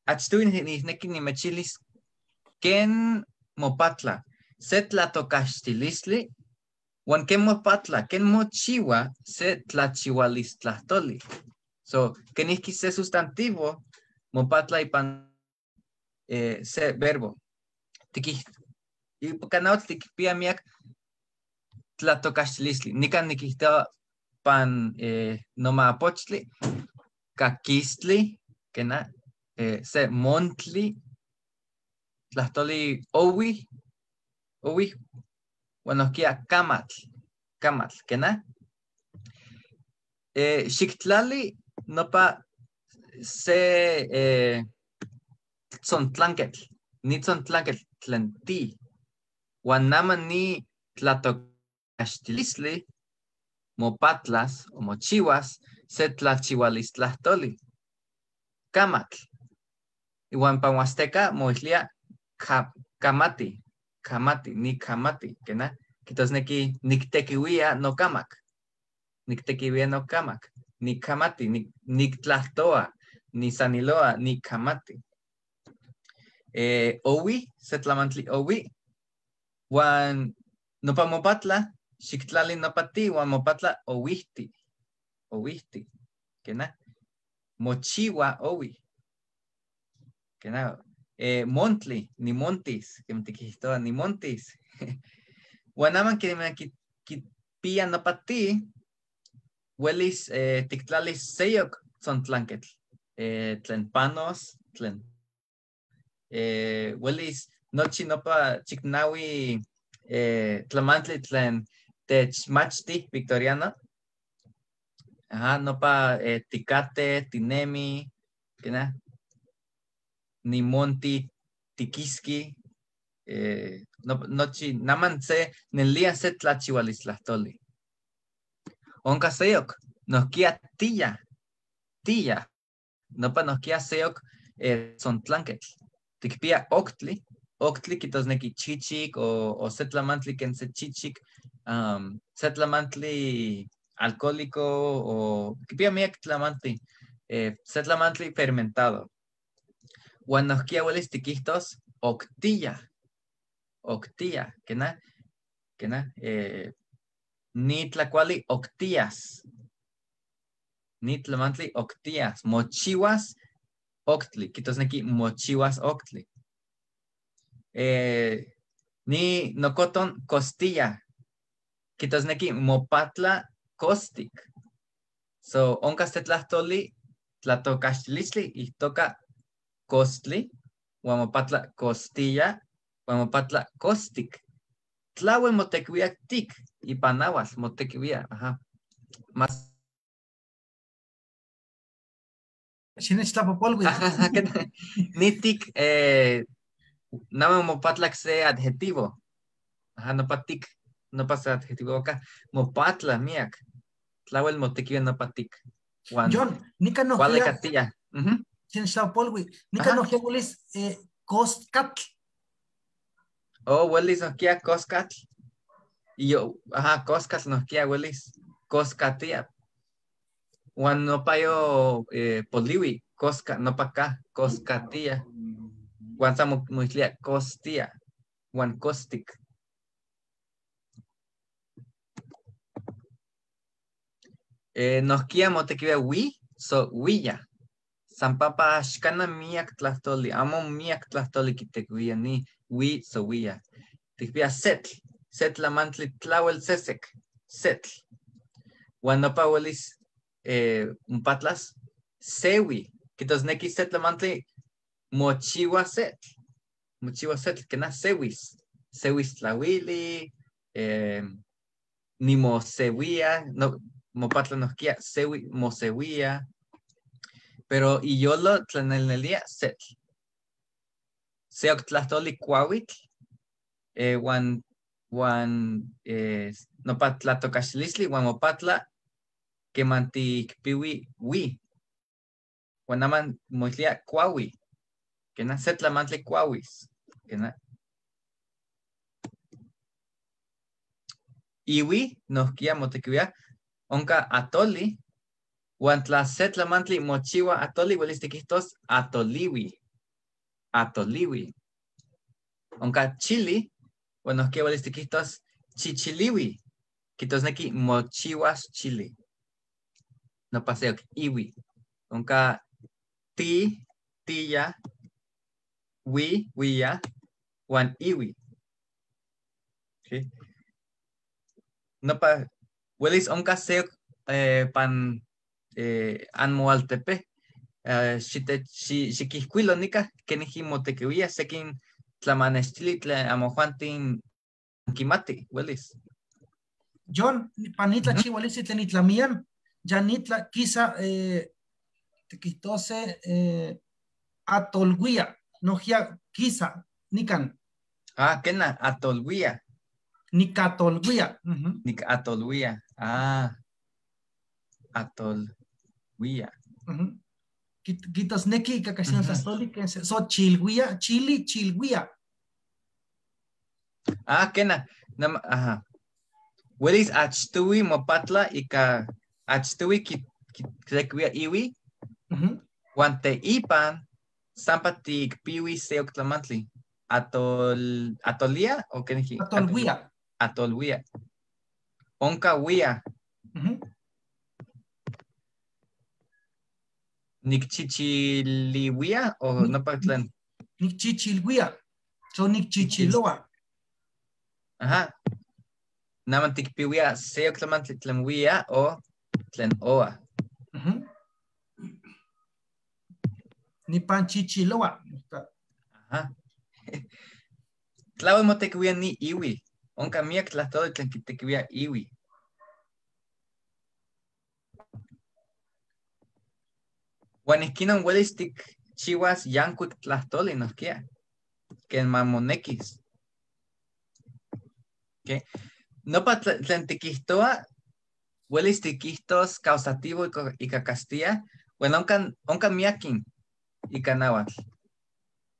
achtuin niki nimechilis ken mopatla se tlatokaxtilistli huan ken mopatla ken mochiwa se tlachihualistlahtoli. So kenihki se sustantivo mopatla ipan se verbo. Ipan tikpia miak tlatokaxtilistli. Nikan nikihtowa pan nomapochtli, kakistli, kena, se montli, tlahtoli owi, Owi huan nohkia kamatl. Kamatl, ¿kena? Xiktlali nopa se tzontlanketl, ni tzontlanketl tlen ti. Huan nama ni tlatokaxtilisli mopatlas o mochiwas se tlachihualistlahtoli. Kamatl. Iwan pan Huasteca moislia kamati, kamati, ni kamati, ¿kena? Kitosneki niktekiwia no kamak. Niktekiwia no kamak. Ni kamati, niktlahtoa, ni saniloa, ni kamati. Owi, se tlamantli owi. Huan nopa mopatla, xiktlali nopa ti, huan mopatla owihti. Owihti, ¿kena? Mochiwa owi. ¿Kena? Montli, ni montis, que me tikijtoa, ni montis. Huan aman que me pia nopa ti, welis tiktlalis seyok tzontlanketl. Tlen panos, tlen. Welis nochi nopa chiknawi tlamantli tlen techmachti victoriano. Ajá, nopa tikate, tinemi, ¿kena? Ni monti, tikiski, no, nochi, naman se, nelia se tlachihualistlahtoli. Onka seyok, nohkia tiya, tiya, nopa nohkia seyok tzontlanketl. Tikpia octli, octli kitosneki chichik o se tlamantli ken se chichik, se tlamantli alcohólico o kipia miak tlamantli, se tlamantli fermentado. Huan nohkia welis tikihtos octilla, octilla, ¿kena? ¿Kena? Ni tlacuali octillas, ni tlamantli octillas, mochiwas octli, kitosneki mochiwas octli. Ni nocoton costilla, kitosneki mopatla costic. So, onka se tlahtoli, tlatokaxtilistli, ihtoka costli, huan mopatla costilla, huan mopatla costic. Tlahuel motequiuia tic, ipan nahuatl motequiuia, ajá. Más. Xinechtlapopolui. Ni tic, nada mopatla se adjetivo. Ajá, no pa tic, no pasa adjetivo acá. Mopatla miak. Tlahuel motequiuia no pa tic. John, nika no. ¿Cuál catilla? Xinechtlapopolui. Nika no welis coscatl. Oh, welis nohkia coscatl. Y yo, ajá, coscatl nohkia welis coscatia. Huan nopa yo poliwi, cosca, nopa ka, coscatia. Huan sa moislia costia. Huan costic. Nohkia motequiuia wi, so huilla. San papa axcana miak tlahtoli, amo miak tlahtoli kitequiuia ni wi so huilla. Tikpia setl, setl tlamantli tlauel sesek, setl. Huan nopa welis umpatlas sewi, kitosneki setl tlamantli mochiwa setl, mochiwa setl, kena sewis, sewis tlawili, ni mosewia, no, mopatla nohkia sewi, mosewia. Pero iyolo tlanelnelia setl. Seok tlahtoli kuawitl, huan nopa tlatokaxilistli, huan mopatla kemantikpiwi wi. Huan aman moislia kuawi. Kena se tlamantli kuawis. Kena. Iwi nohkia motequiuia onka atoli. Huan tla se tlamantli mochiwa atoli, welis tikihtos atoliwi. Atoliwi. Onka chili, huan nohkia welis tikihtos chichiliwi. Kitosneki mochiwas chili. No paseo iwi. Onka ti, tilla, wi, wia, huan iwi. Okay. No pa, welis onka seok pan anmoaltepe. Xiquihcuilo nica, keniji motequiuia, sekin tlamanextili tlen amojuantin Kimati, welis. John, panitla chihualisi tlen itlamian, ya nitla quizá tiquitose atolguía, nohia quizá, nican. Ah, kena, atolguía. Nicatolguía. Nicatolguía. Ah, atolguía. Quitos neki, cacasión tlastoli, que so chilguía, chili, chilguía. Ah, kena, ajá. Welis achtui mopatla ika achtui kitekuia iwi. Huan teipan sampa tikpiwi seok tlamantli. Atol, atolia o qué dije? Atolguía. Atolguía. Onka huía. Nikchichiliwia o no patlan. Nikchichilwia. So nikchichiloa. Ajá. Naman tikpiwia seok tlamantli tlen wia o tlen oa. Nipan chichiloa. Ajá. Tlahuel motequiwia ni iwi. Onka miak tlahtoli tlen kitequiwia iwi. Huan ihkinon welis tikchiuas yankuik tlahtoli nohkia. Ken mamonekis. Okay. Nopa tlen tikihtoa, welis tikihtos causativo ika Castilla, huan onka miakin ika náhuatl.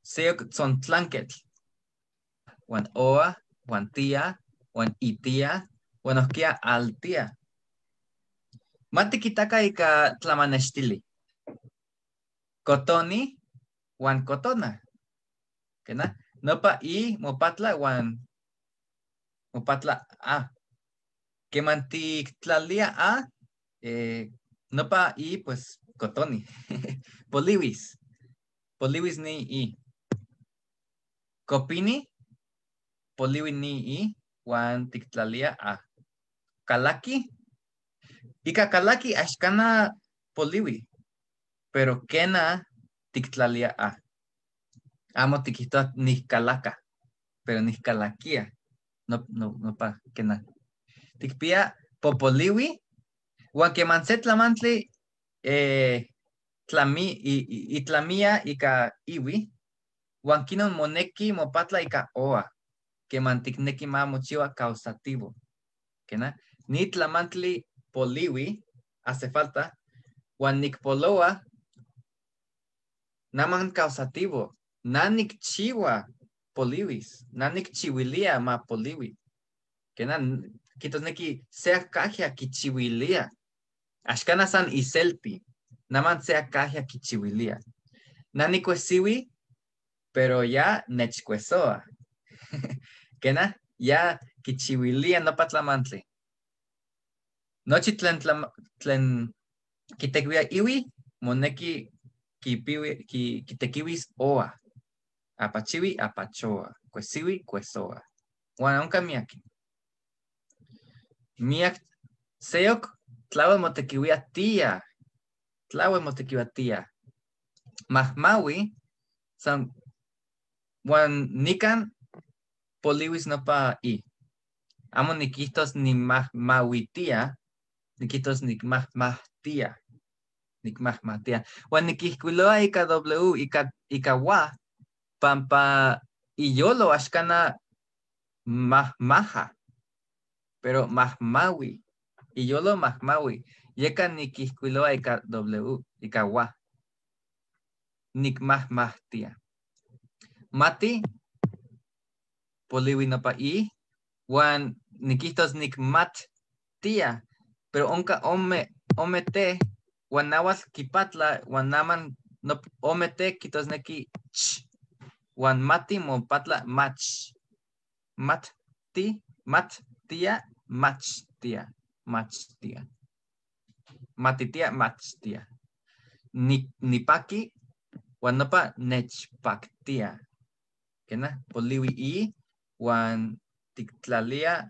Seok tzontlanketl. Huan oa, huan tía, huan itia, huan nohkia altia. Matikitaka ika tlamanextili. Kotoni, huan kotona. Kena? Nopa i mopatla huan mopatla a. Keman tiktlalia a, nopa i pues kotoni. Poliwis. Poliwis ni i. Kopini, poliwi ni i, huan tiktlalia a. Kalaki. Ika kalaki axkana poliwi. Pero kena tiktlalia a. Amo tikihtoa nihkalaka, pero nihkalakia. No, no, no pa, kena. Tikpia popoliwi, huan keman se tlamantli, tlami, itlamia ika iwi, huan kinon moneki mopatla ika oa, keman tikneki ma mochiwa causativo. Kena, ni tlamantli poliwi, hace falta, huan nikpoloa, naman causativo, nanik chiwa poliwis, nanik chiwilia ma poliwi. Kena, kitosneki sea kajia kichiwilia. Axkana san iselti, naman sea kajia kichiwilia. Nani kuesiwi, pero ya nechkuesoa. Kena, ya kichiwilia nopa tlamantli. Nochi tlen, tlen kitekiwia iwi, moneki kipiwi, kitekiwis oa. Apachiwi, apachoa. Kuesiwi, kuesoa. Huan onka miaki. Miak, seok, tlawel motekiwia tia. Tlawel motekiwia tia. Mahmawi, san, huan nikan poliwis nopa i. Amo nikihtos ni mahmawitia, nikihtos nikmahmahtia. Nikmahmahtia. Huan nikihkuiloa ika W, ika wa, pampa iyolo axkana mahmaja, pero mahmawi, iyolo mahmawi, yeka nikihkuiloa ika W, ika wa. Nikmahmahtia. Mati, poliwi nopa i, huan nikihtos nikmattia, pero onka ome te, huan nahuatl kipatla, huan naman no, ome te kitosneki ch, huan mati mopatla mach. Mat ti, mat tia, mach tia, mach tia. Matitia, mach tia. Nipaki, huan nopa nechpaktia. Kena, poliwi i, huan tiktlalia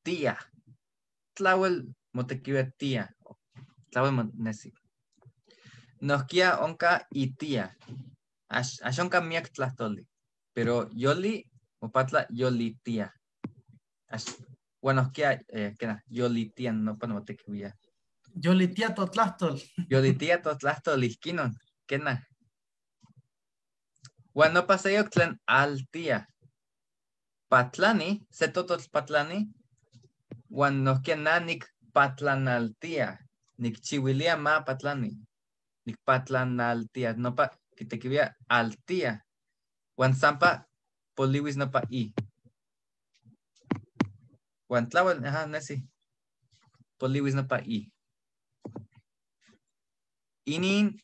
tia. Tlawel motekiwa tia. Tlawel monesi. Nohkia onka itia. Axonka miak tlahtoli. Pero yoli, mopatla yolitia. Bueno, ¿qué yolitia nopa nomotequihuia? Yolitia totlahtol. Yolitia totlahtol ihquinon. Kena. Huan nopa seyok tlen altia. Patlani, se tototl patlani. Huan nohkia na nikpatlanaltia. Nikchihuilia ma patlani. Nikpatlanaltia. Nopa kitequihuia altia. Huan sampa poliwis nopa i. Huan tlahuel, ajá, nesi. Poliwis nopa i. Inin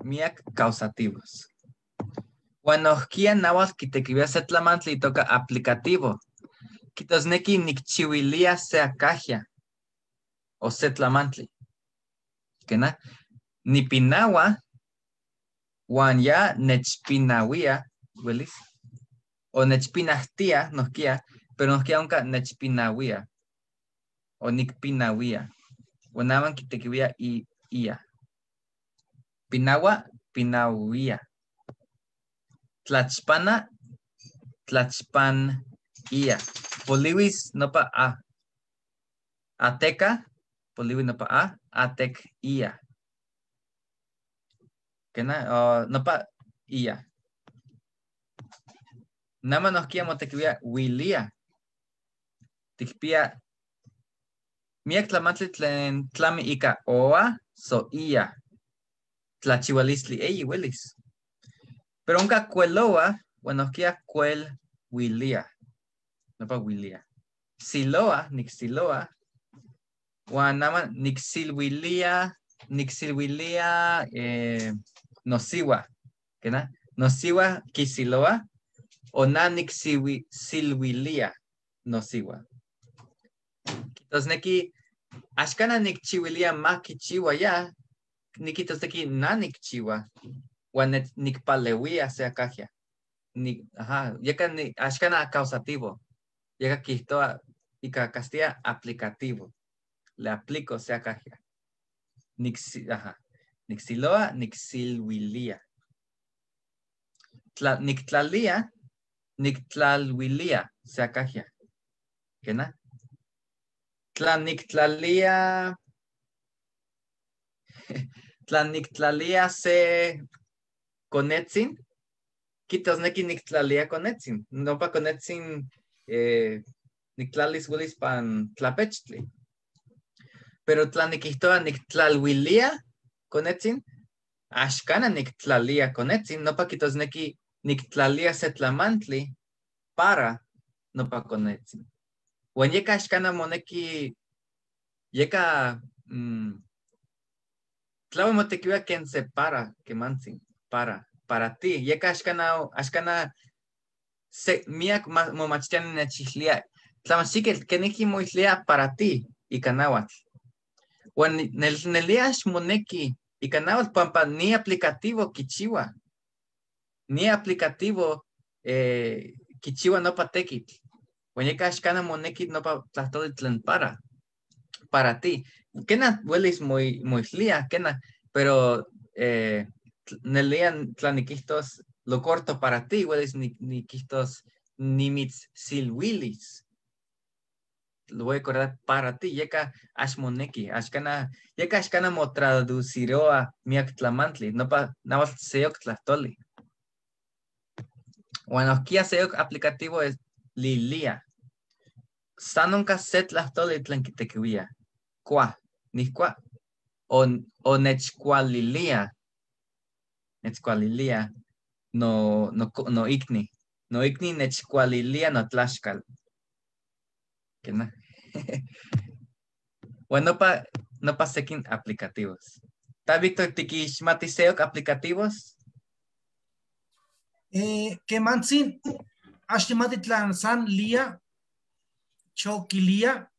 miak causativos. Huan nohkia nahuatl kitequihuia se tlamantli itoka aplicativo. Kitosneki nikchihuilia se acajia o se tlamantli. ¿Quena? Nipinawa huan ya nechpinawia, welis. O nechpinahtia nohkia, pero nohkia onka nechpinawia. O nikpinawia. Huan naman kitequihuia i ia. Pinawa, pinawia. Tlachpana, tlachpan ia. Poliwis nopa a. Ateca, poliwis nopa a. Atec ia. ¿Quena? Nopa ia. Nama nohkia motequihuia wilia. Tikpia miak tlamantli tlen tlami ika oa so ia. Tlachihualistli eyi welis. Pero onka cueloa, bueno, nohkia cuel wilia. Nopa wilia. Siloa, nixiloa. Huan nama nixilwilia, nixilwilia nosiwa. ¿Quena? Nosiwa kisiloa o na nixilwilia nosiwa. Entonces neki axkana nikchiwilia ma kichiwa ya, nikitosneki na nikchiwa. Huan nikpalewia se acajia. Ajá, yeka ni axkana causativo. Yeka kihtoa ika castilla aplicativo. Le aplico se acajia. Ajá. Nixiloa, nixilwilia. Nictlalia, nictlalwilia se acajia. ¿Quena? Tlanictlalia. Tlanictlalia se conetzin. Kitosneki nictlalia conetzin. Nopa conetzin nictlalis wilis pan tlapechtli. Pero tlaniquihtoa nictlalwilia conetzin. Axkana nictlalia conetzin. Nopa kitosneki nictlalia se tlamantli para nopa conetzin. Huan yeka axkana moneki yeka tlahui motequiua ken se para kemantzin para ti. Yeka axkana se miak momachtiani nechihlia tlamachtiketl kenijki moihlia para ti ika náhuatl. Huan nelia xmoneki ika náhuatl pampa ni aplicativo kichiwa. Ni aplicativo kichiwa nopa tekitl. Huan yeka axkana moneki nopa tlahtoli tlen para ti. Kena welis moihlia, kena, pero nelia tlanikihtos lo corto para ti, welis nikihtos nimitz silwilis. Lo voy a acordar para ti, yeka axmoneki, axkana, yeka axkana motraduciroa miak tlamantli, nopa nahuatl seyok tlahtoli. Huan nohkia seyok aplicativo es lilia. San onka se tlahtoli tlen kitequihuia. Kua, nihkua, o nechkualilia. Nechkualilia no ikni. No ikni nechkualilia no tlaxkal. ¿Qué no? Bueno, nopa sekin aplicativos. ¿Está Víctor tikixmati seyok aplicativos? Kemantzin, axtimati tlan san lia, choquilia.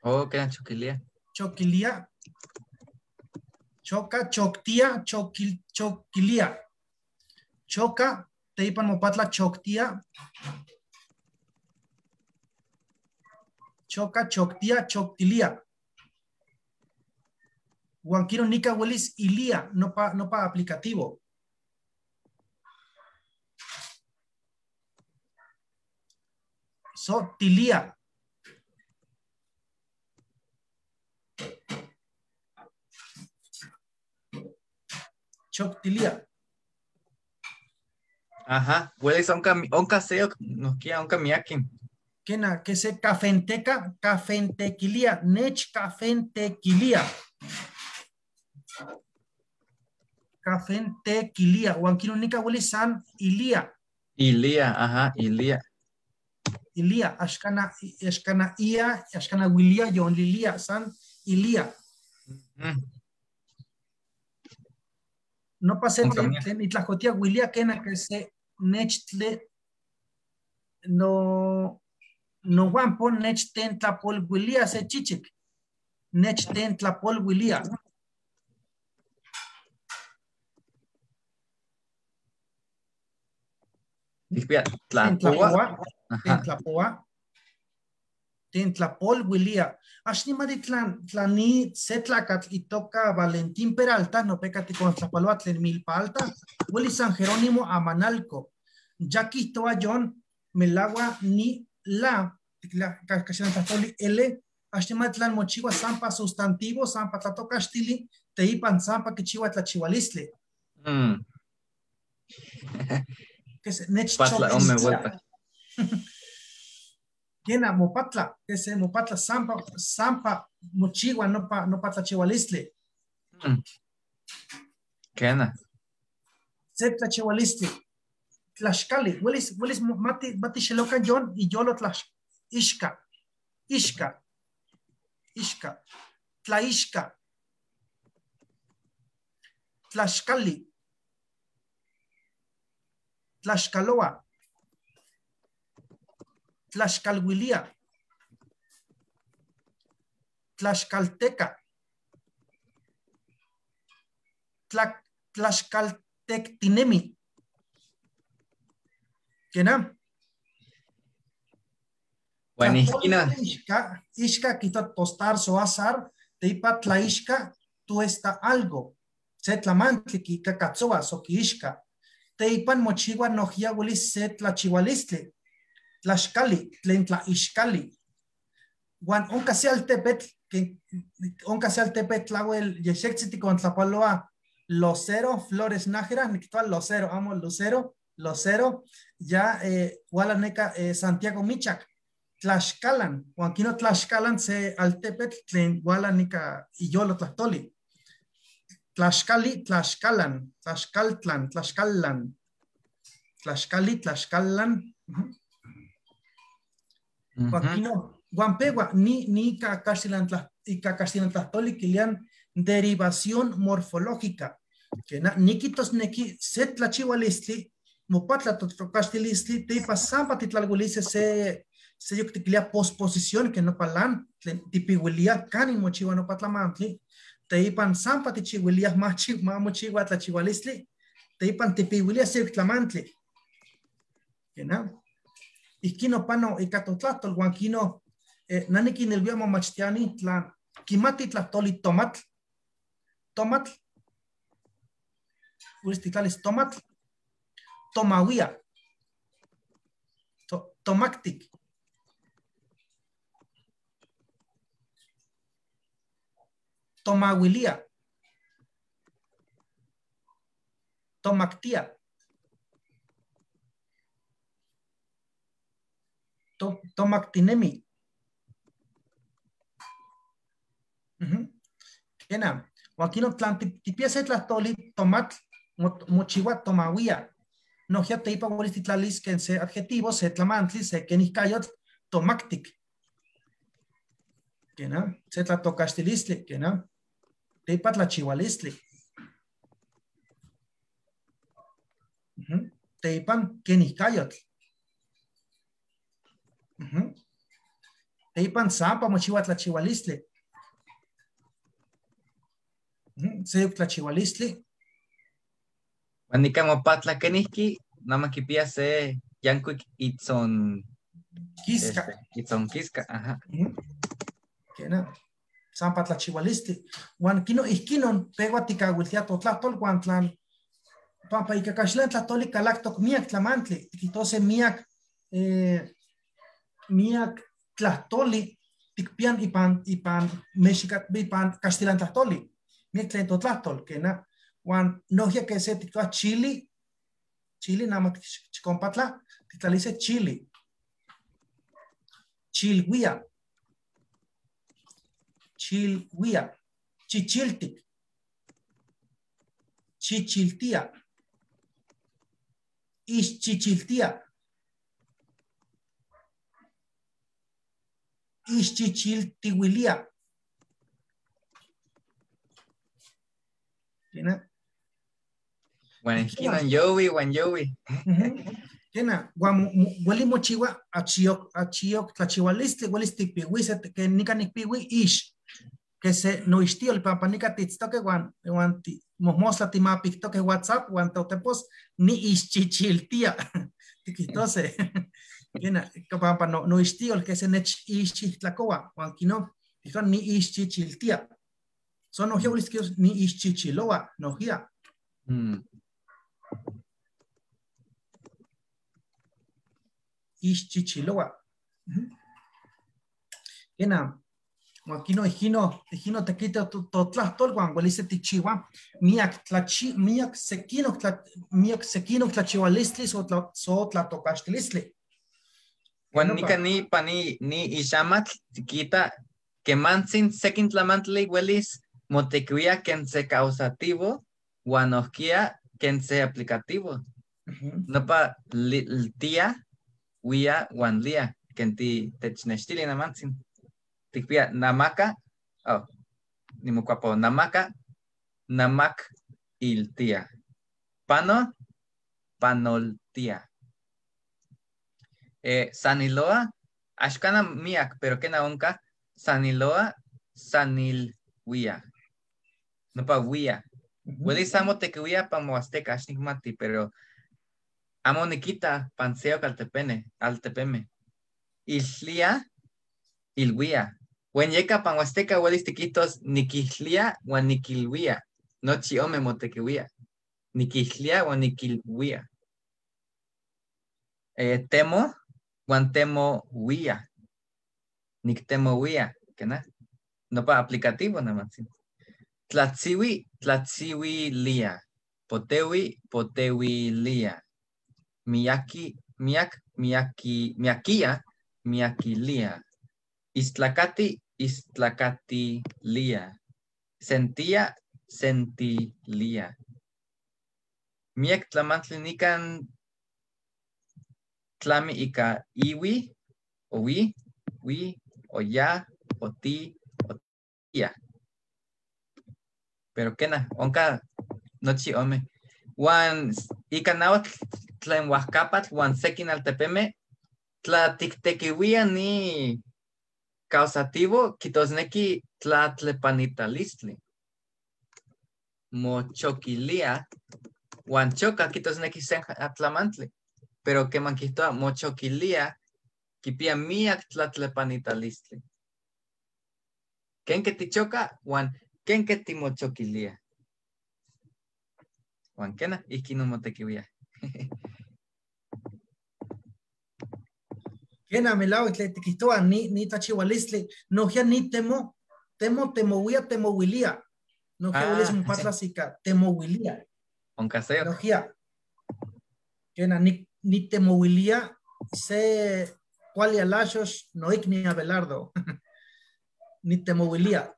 Oh, ¿qué choquilia? Choquilia. Choca, choctia, choquilia. Choca, teipan mopatla, choctia. Choca, choctia, choctilia. Huanquiro nica huelis ilia, no pa aplicativo. So tilia. Choctilia. Ajá, hueles onka seo, nohkia onka miakin. Kena, que se cafenteca, cafentequilia, nech cafentequilia. Cafentequilia, huanquinunica hueli san ilia. Ilia, ajá, ilia. Ilia, ashkana, ashkana ia, ashkana wilia, yon lilia, san ilia. No pasé ni tlajotia wilia kena que se nechtle no no guampo nechten tlapolwilia se chichik nechten tlapolwilia. Tlapoa, tlapoa, tentlapolwilia. Axnimatitlan tlani se tlacatl itoca Valentín Peralta, no pecati con tlapaloa tlen milpa alta, hueli San Jerónimo Amanalco. Ya quito a John melagua ni la L, axnimatitlan mochiwa zampa sustantivo, zampa tlatocaxtili, teipan zampa quichiwa tlachihualistli. Que se nech. Kena mopatla, que se mopatla zampa, zampa mochiwa no pa no patlachihualistli. Kena. Se tlachihualistli. Tlaxcali, huelis, huelis mati, mati xelocan yon y yolo tlax, ishka, ishka, ishka, tlaishka, tlaxcali, tlaxcaloa, tlaxcalhuilia, tlaxcalteca, tlaxcaltectinemi. ¿Qué? Bueno, ishka, ishka quita tostar soazar, teipa tlaishka, tuesta algo. Se tlamantli kikakatzoa, soki ishka. Teipan mochiwa nohia huelis se tlachihualistli. Tlaxcali, tlen tlaixcali. Juan onka se altepetl, que onka se altepetl tlahuel yexexiti con tlapaloa Locero, Flores Nájera, nictual Locero, amo Lucero, Locero, ya Hualaneca, Santiago Michac, Tlaxcalan, Juanquino Tlaxcalan se altepetl tlen Hualaneca y yo lo tlachtoli. Tlaxcali, Tlaxcalan, Tlaxcaltlan, Tlaxcalan, Tlaxcali, Tlaxcalan. Joaquino, Guampegua, ni cacaxilan tlachtoli kilian derivación morfológica. Que na, niquitos neki se tlachihualistli, mopatla totocaxtilistli, teipa zampa titlalhuilice se yoctiquilia posposición que no palan, tipihuilia canin mochiwa no patlamantli, teipan zampa tichihuilia mochiwa tlachihualistli, teipan tipihuilia se yoctlamantli. Que na? Iquino pano icatotlatol, guanquino, naniquin el biamo machtiani, tlan, quimati tlatoli tomatl, tomatl, uistitlalis tomatl, tomahuia, tomactic, tomahuilia, tomactia, tomactinemi. Kena, huaquino tlan tipiese tlatoli tomatl mochiwa tomahuia. No ya teipa huelistitlalis que se adjetivo se tlamantli se keniscayotl tomactic. Kena, se tlatocaxtilistli, kena, teipa tlachihualistli. Teipan keniscayotl. Teipan zampa mochiwa tlachihualistli. Seyuk tlachihualistli. Manika mopatla kenihki, nada kipia se yankuik itzon kiska. Itzon kiska, ajá. Kena, zampa tlachihualistli. Huan kino ihkinon pegua tikahuiltia totlahtol huan tlan pampa ikakaxtlan tlahtoli kalaktok miak tlamantli, tikitose miak miak tlahtoli tikpian ipan Mexica ipan castellan tlahtoli miak tlen totlahtol kena huan nohkia que se tiktoa chili chili nada chikompatla tiktlalice chili chilhuia chilhuia chichiltic chichiltia ixchichiltia ixchichiltihuilia. ¿Kena? Huan yowi, huan yowi. Kena, hueli mochiwa achiok, achiok, tlachihualistli, huelis tikpihuise, que nika nikpihui ix, que se noixtio, pampanika titztoque, huan, huan mojmostla timapictoque WhatsApp, huan totepos, ni ixchichiltia, tiquitose. Kena, pampa no, noixtio, que se nech ixchitlacoa, huan kino, dijo ni ixchichiltia. Son nohia huelis ni ixchichiloa, nohia. Ixchichiloa. Kena, huan ijino, ijino tequito totlahtol, huan huelis tikchiwa, miak tlachi, miak sequino tlachihualistli, so tlatocaxtilistli. Huan nika ni pani ni ixamatl tikita kemantzin sekin tlamantli huelis motequia ken se causativo huan nohkia ken se aplicativo. Nopa tia wia huan lia ken ti technextili namantzin. Tikpia namaka, oh, nimokuapo namaka, namak iltia. Pano, panoltia. Saniloa, axkana miak, pero kena onka, saniloa, sanilwia. Nopa wia. Huelis amo tequiwia pa moazteca, axnikmati, pero amo nikita panseo altepene, altepeme. Iltlia, ilwia. Huan yeka pan huasteca huelis tiquitos niquihlia huan niquilwia. Nochi ome motequiwia. Niquihlia huan niquilwia. Temo, huan temo wia. Nictemo wia. ¿Qué na? No pa aplicativo nada más. Tlatziwi, tlatziwilia. Potewi, potewilia. Miyaki, miak, miyaki, miakia, miaquilia. Iztlacati, iztlacatilia. Sentía, sentilia. Miak tlamantli nikan tlami ika iwi, o wi, wi, o ya, o ti, o tia. Pero kena, onka nochi ome. Huan ika nahuatl tlen huajcapatl huan sekin altepeme, tlatiktekiwia ni causativo kitosneki tlatlepanitalistli. Mochoquilia, huan choca kitosneki sen tlamantli. Pero que manquitoa mochoquilia, kipia miak tlatlepanitalistli. Ken que tichoca, huan ken que timochoquilia. Huan kena, ihkin motequiwia. Kena melao tletikihtoa ni tlachihualistli, nohkia ni temo, temo temowia temowilia. Nohkia huelis mopatlas ika temowilia. Onkaseo. Nohkia. Kena ni temowilia se cuali alachos noikni Abelardo. Ni temowilia.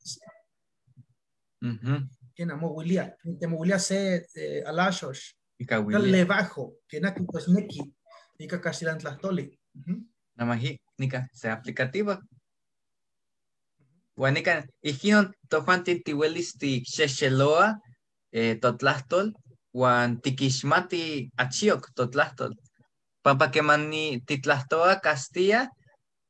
Kena mowilia. Ni temowilia se alachos. Lebajo. Kena kitosneki. Ika castellan tlahtoli. Namaji, nika, se aplicativo. Huan nika, ijkinon tojuantin tiuelis tikxexeloa totlahtol, huan tikixmati achiok totlahtol. Pampa keman ni titlahtoa Castilla,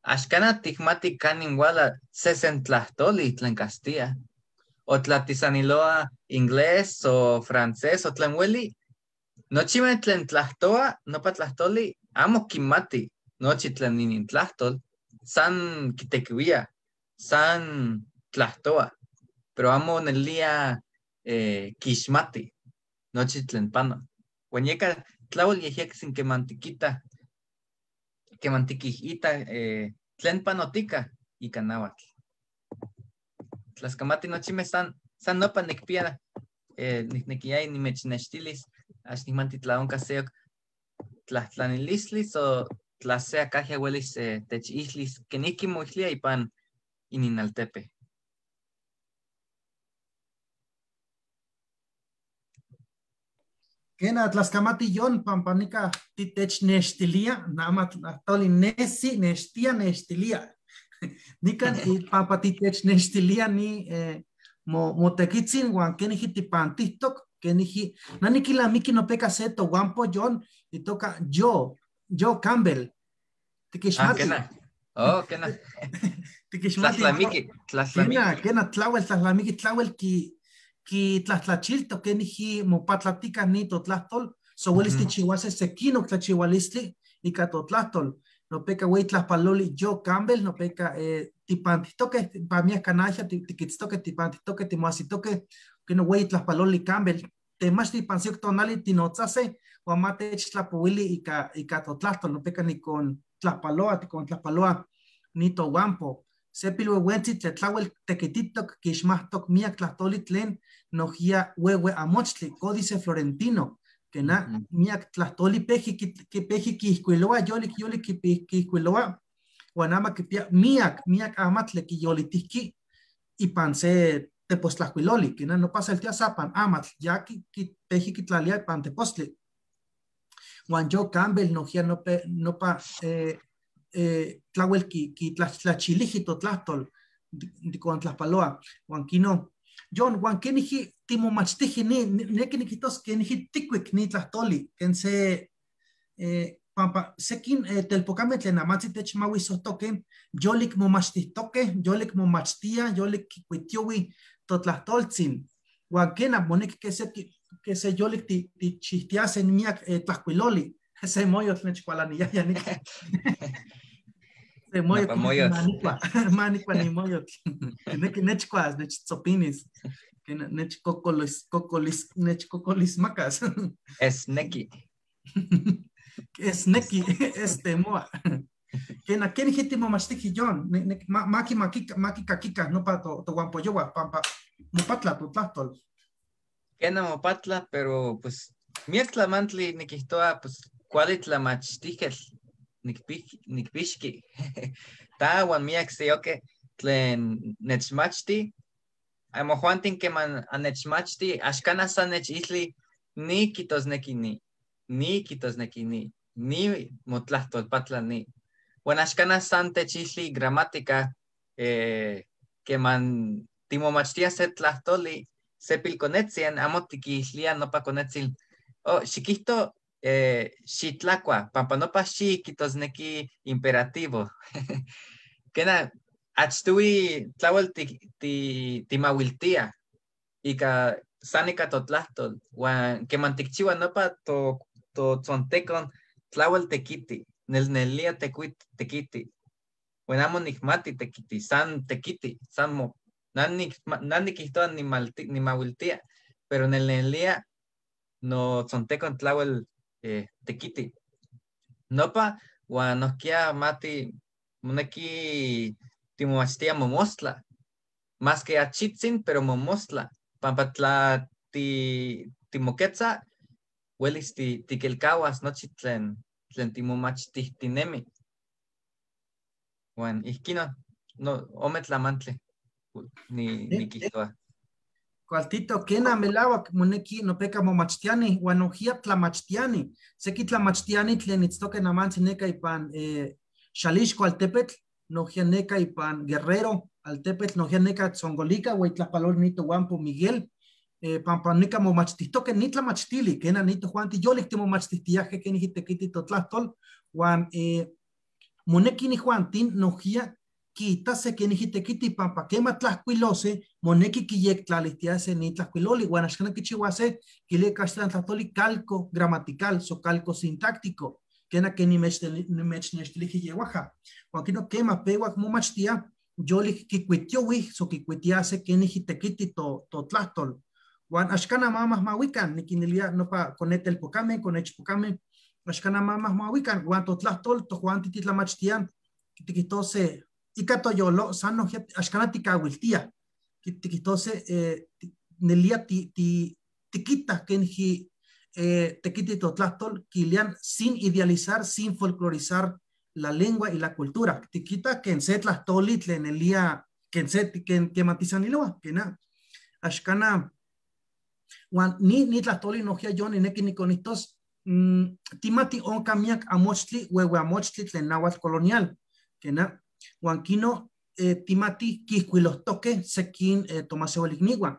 axkana tikmati kanin wala sesen tlahtoli tlen Castilla. O tlatisaniloa inglés o francés o tlen ueli, nochimeh tlen tlahtoa, nopa tlahtoli, amo kimati nochi tlen inin tlahtol, san kitequiwia, san tlahtoa, pero amo nelia kixmati nochi tlen pano. Huan yeka tlauel yejyektzin keman tikita Keman tikijita tlen panotika ika náhuatl. Tlaskamati nochimeh san nopa nikpia niknekiaya nimechnextilis ax nikmati tla onka seyok tlajtlanilistli so tla se akajya welis techixlis kenijki moixlia ipan ininaltepe. Kena tlaskamati yon pampanika titechnextilia nama tlahtoli nesi nextia nextilia. Nikan pampa titechnextilia ni motekitzin huan keniji tipantihtok keniji nanikilamiki nopeka se tohuampo yon itoka yo Campbell. Tikixmati. Oh, kena. Tikixmati. Tlaslamiki, tlaslamiki. Kena tlawel tlaslamiki tlawel ki tlahtlachilto keniji mopatlatika ni totlahtol so welis tichihuase sekinok tlachihualistli ika totlahtol. Nopeka wey tlahpaloli Joe Campbell, nopeka tipantihtoke, pamiak kanaja, tikitztoke, tipantihtoke, timoasitoke, keno wey tlahpaloli Campbell, temachti pansiok tonali tinotzase, huan ma techtlapowili ika totlahtol, nopeka nikon tlahpaloa, tikon tlahpaloa ni tohuampo. Se pilhuehuentzi tletlawel tekititok kixmahtok miak tlahtoli tlen nojia huehue amochtli, Códice Florentino, que na miak tlahtoli peji ki peji kihkuiloa yolik yolik kihkuiloa huan ama kipia miak miak amatl kiyolitihki ipan se tepostlakuiloli que na no pasa el tiazapan amatl ya ki peji kitlalia ipan tepostli. Huan Joe Campbell nojia no pa tlawel ki tlachiliji totlahtol con tlahpaloa huan kino John, huan keniji timomachtiji ni neki nikitos keniji tikuik ni tlahtoli ken se pampa sekin telpokame tlen amatzi techmahuisohtoken yolik momachtihtoke yolik momachtia yolik kikuitiowi totlahtoltzin huan kena moneki que se yolik tichihtiasen miak tlahkuiloli se moyotl nechkualaniyaya nika. Se moyotl manikua ni moyotl. Nechkuas, nechtzopinis, nechkokolismakas. Es neki. Es neki, este moa. Kena keniji timomachtiji John, maki maki kakika, no pa tohuampoyowa, pampa mopatla totlahtol. Kena mopatla, pero pues miak tlamantli nikihtoa pues kuali tlamachtijketl nikpixki. Ta uan miak seyoke tlen nechmachti. Amojuantin keman anechmachti, axkanah san nechixli ni kitosneki ni, ni kitosneki ni, ni motlahtolpatla ni. Uan axkanah san techixli gramática keman timomachtia se tlahtoli, se pilkonetzian, amo tikixlia nopa konetzin. Oh, xikihto xitlakua, pampa nopa xi kitosneki imperativo. Kena achtui tlawel timawiltia ika san ika totlahtol uan keman tikchiua nopa totzontekon tlawel tekiti, nelnelia tekiti. Uan amo nikmati tekiti, san tekiti, san mo. Nan nikihtoa nimawiltia, pero nelnelia no tzontekon tlawel tekiti. Nopa uan nohkia mati moneki timomachtia momostla. Más que achitzin, pero momostla. Pampa tla timoketza, welis tikelkawas nochi tlen timomachtihtinemi. Uan ihkino, no, ome tlamantli nikihtoa. Cualtito, kena melawak moneki nopeka momachtiani, huan nohia tlamachtiani. Seki tlamachtiani tlen itztoke namantzi neka ipan Xalixco altepetl, nohia neka ipan Guerrero altepetl, nohia neka Tzongolika, hueytlajpalol nito huampo Miguel, pampa neka momachtihtoke ni tlamachtili, kena nito juanti yolik timomachtihtiaje keniji tekiti totlahtol, huan moneki ni juantin nohia kitase keniji tekiti pampa kema tlahkuilose moneki kiyektlalistiase ni tlahkuiloli huan axkan kichihuase kile kaxtlan tlahtoli calco gramatical so calco sintáctico kena ke nimechnextiliji yehuaja huan kino kema pewak momachtia yolik kikuitiowi so kikuitiase keniji tekiti totlahtol huan axkan amamahmahuikan nikinilia nopa konetelpokame konechpokame Axkana ma mahmahuikan huan totlahtol tojuan titlamachtian tiquitose ika toyolo san nohkia axkana tikawiltia tiquitose nelia tikita kenji tekiti totlahtol kilian sin idealizar, sin folclorizar la lengua y la cultura. Tikita ken se tlahtoli tlen nelia ken se ken kematizaniloa kena axkana huan ni tlahtoli nohkia yon nineki nikonihtos timati onka miak amochtli huehue amochtli tlen náhuatl colonial kena huan kino timati kihkuilohtoke sekin tomaseualikniua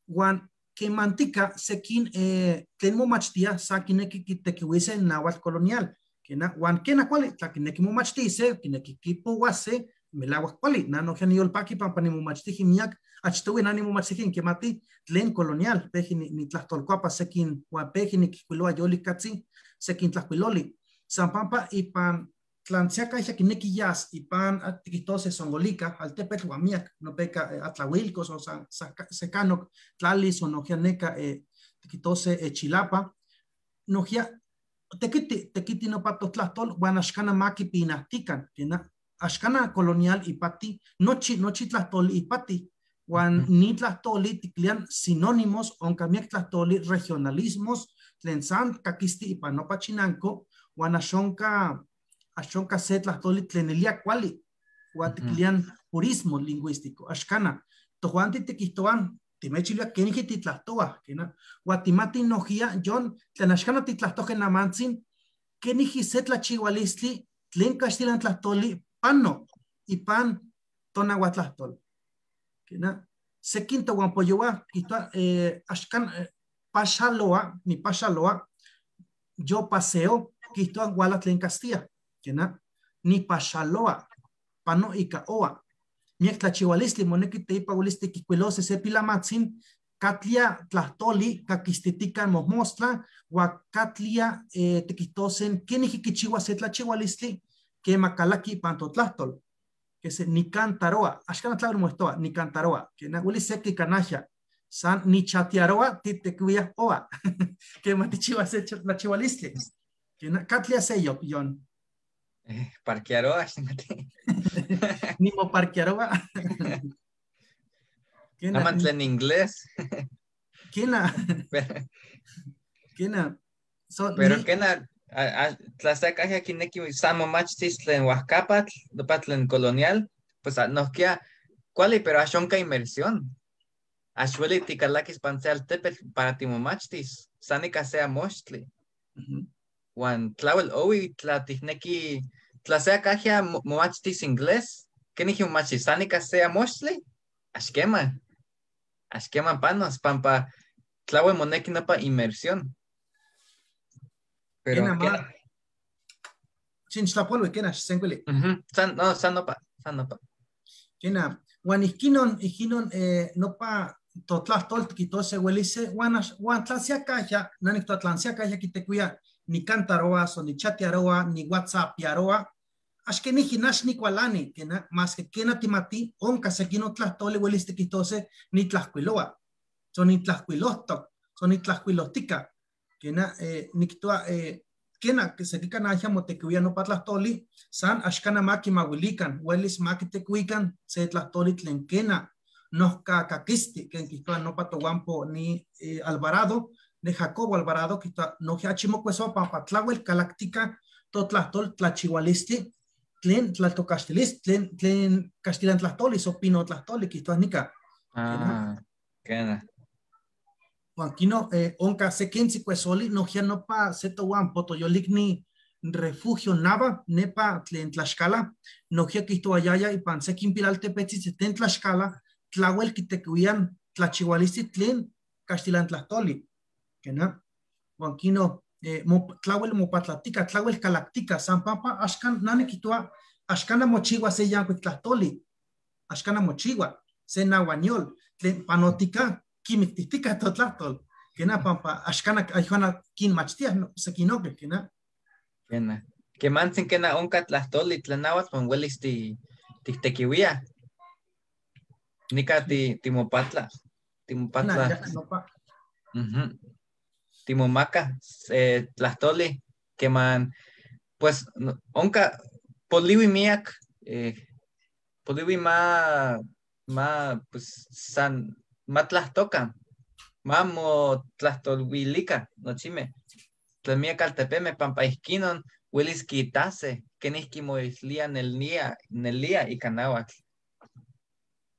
huan kemantika sekin tlen momachtia sa kineki kitekiuise náhuatl colonial kena huan kena kuali tla kineki momachtise kineki kipouase melauak kuali na nohkia niyolpaki pampa nimomachtiji miak achtoui na nimomachtiji kemati tlen colonial peji nitlahtolkuapa sekin huan peji nikijkuiloa yolikatzi sekin tlajkuiloli san pampa ipan tlan siaka kineki yas ipan tikihtose Zongolica altepetl huan miak nopeka Atlahuilco o sekanok tlalis o nohkia neka tikihtose Chilapa nohkia tekiti nopa totlahtol huan axkana ma kipinahtikan kena axkana colonial ipati nochi tlahtoli ipati huan ni tlahtoli tiklian sinónimos onka miak tlahtoli regionalismos tlen san kakisti ipan nopa chinanko huan axonka se tlahtoli tlen nelia kuali huan tiklian purismo lingüístico axkana tojuan titikihtoan timechilia keniji titlahtoa kena huan timati nohkia yon tlen axkana titlahtoke namantzin keniji se tlachiualistli tlen kaxtilan tlahtoli pano ipan tonahuatlahtol kena sekin tohuanpoyoua kihtoa axkan paxaloa ni paxaloa yo paseo kihtoa huala tlen Castilla kena ni paxaloa pano ika oa miak tlachiualistli moneki teipa uelisti kikuilose se pilamatzin katlia tlahtoli kakistitikan mojmostla huan katlia tikihtosen keniji kichiua se tlachiualistli kema kalaki ipan totlahtol que se nicantaroa axkan tlawel moehtoa nicantaroa kena uelis seki kanahya san nichatiaroa titekuia oa kema tichiua se tlachiualistli kena katlia seyok yon parquearoa nimo parquearoa kena tlen inglés kena kena so, pero kena tlasakaja kineki san momachtis tlen huajkapatl nopa tlen colonial pues nohkia kuali pero axonka inmersión axueli tikalakis pan se altepetl para timomachtis san ika se amochtli huan tlauel owi tla tikneki tlasakajia momachtis inglés keniji momachtis san ika se amochtli axkeman panos pampa tlauel moneki nopa inmersión. Pero kena chinxtlapolui kena xsenkuili. San no san nopa san nopa. Kena huan ihkinon nopa totlahtol tikitose uelise huan tlansiakajya naniktoa tlansiakajya kitekuia ni cantaroa so ni chatearoa ni whatsappiaroa axkeniji nax nikualani kena mas que kena timati onka sekinon tlahtoli uelis tikitose ni tlajkuiloa so ni tlajkuilohtok so ni tlajkuilohtika kena niktoa kena que sekika najia motekuia nopa tlahtoli san axkana ma kimauilikan uelis ma kitekuikan se tlahtoli tlen kena nohka kakisti ken kihtoa nopa tohuampo ni Alvarado de Jacobo Alvarado kihtoa nohkia achi mokuesoa pampa tlauel kalaktika totlahtol tlachiualistli tlen tlaltokaxtilistli tlen kaxtilan tlahtoli so pino tlahtoli kihtoa nika. Kena Huan kino onka sekintzi kuesoli nohkia nopa se tohuampo toyolikni refugio Nava nepa tlen Tlaxcala nohkia kihtoayaya ipan sekin pilaltepetzitzi tlen Tlaxcala tlauel kitekuian tlachiualistli tlen kaxtilan tlahtoli kena huan kino tlauel mopatlatika tlauel kalaktika san pampa axkan nani kihtoa axkana mochiua se yankuik tlahtoli axkana mochiua se nahuaniol tlen panotika kimiktitika totlahtol kena pampa axkana ayuana kinmachtia sekinoke kena kena kemantzin kena onka tlahtoli tlen nahuatl huan uelis tiktekiuia nika timopatla timopatla timomaka tlahtoli Keman pues onka poliwi miak poliwi ma pues san ma tlahtokan ma motlahtolwilika nochime tlen miak altepeme pampa ihkinon welis kitase kenihki moislia nelia ika náhuatl.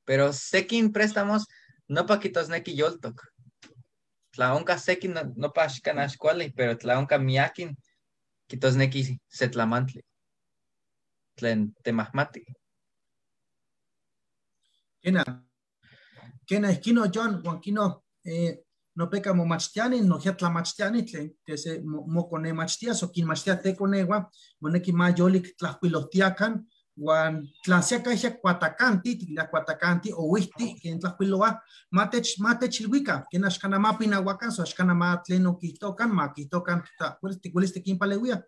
Pero sekin préstamos nopa kitosneki yoltok. Tla onka sekin nopa axkan axkuali, pero tla onka miakin kitosneki se tlamantli tlen temahmati. Kena ihkino John, huan kino nopeka momachtiani, nohia tlamachtiani, tlen que se mokonemachtia, so kinmachtia tekoneua, moneki ma yolik tlajkuilojtiakan, huan tlan se akahia kuatakanti, tiklia kuatakanti o uihti, ken tlajkuiloa, matechilhuika, ken axkan ma pinauakan, so axkan ma tlen okihtokan, ma kihtokan, tikuelis tikinpaleuia,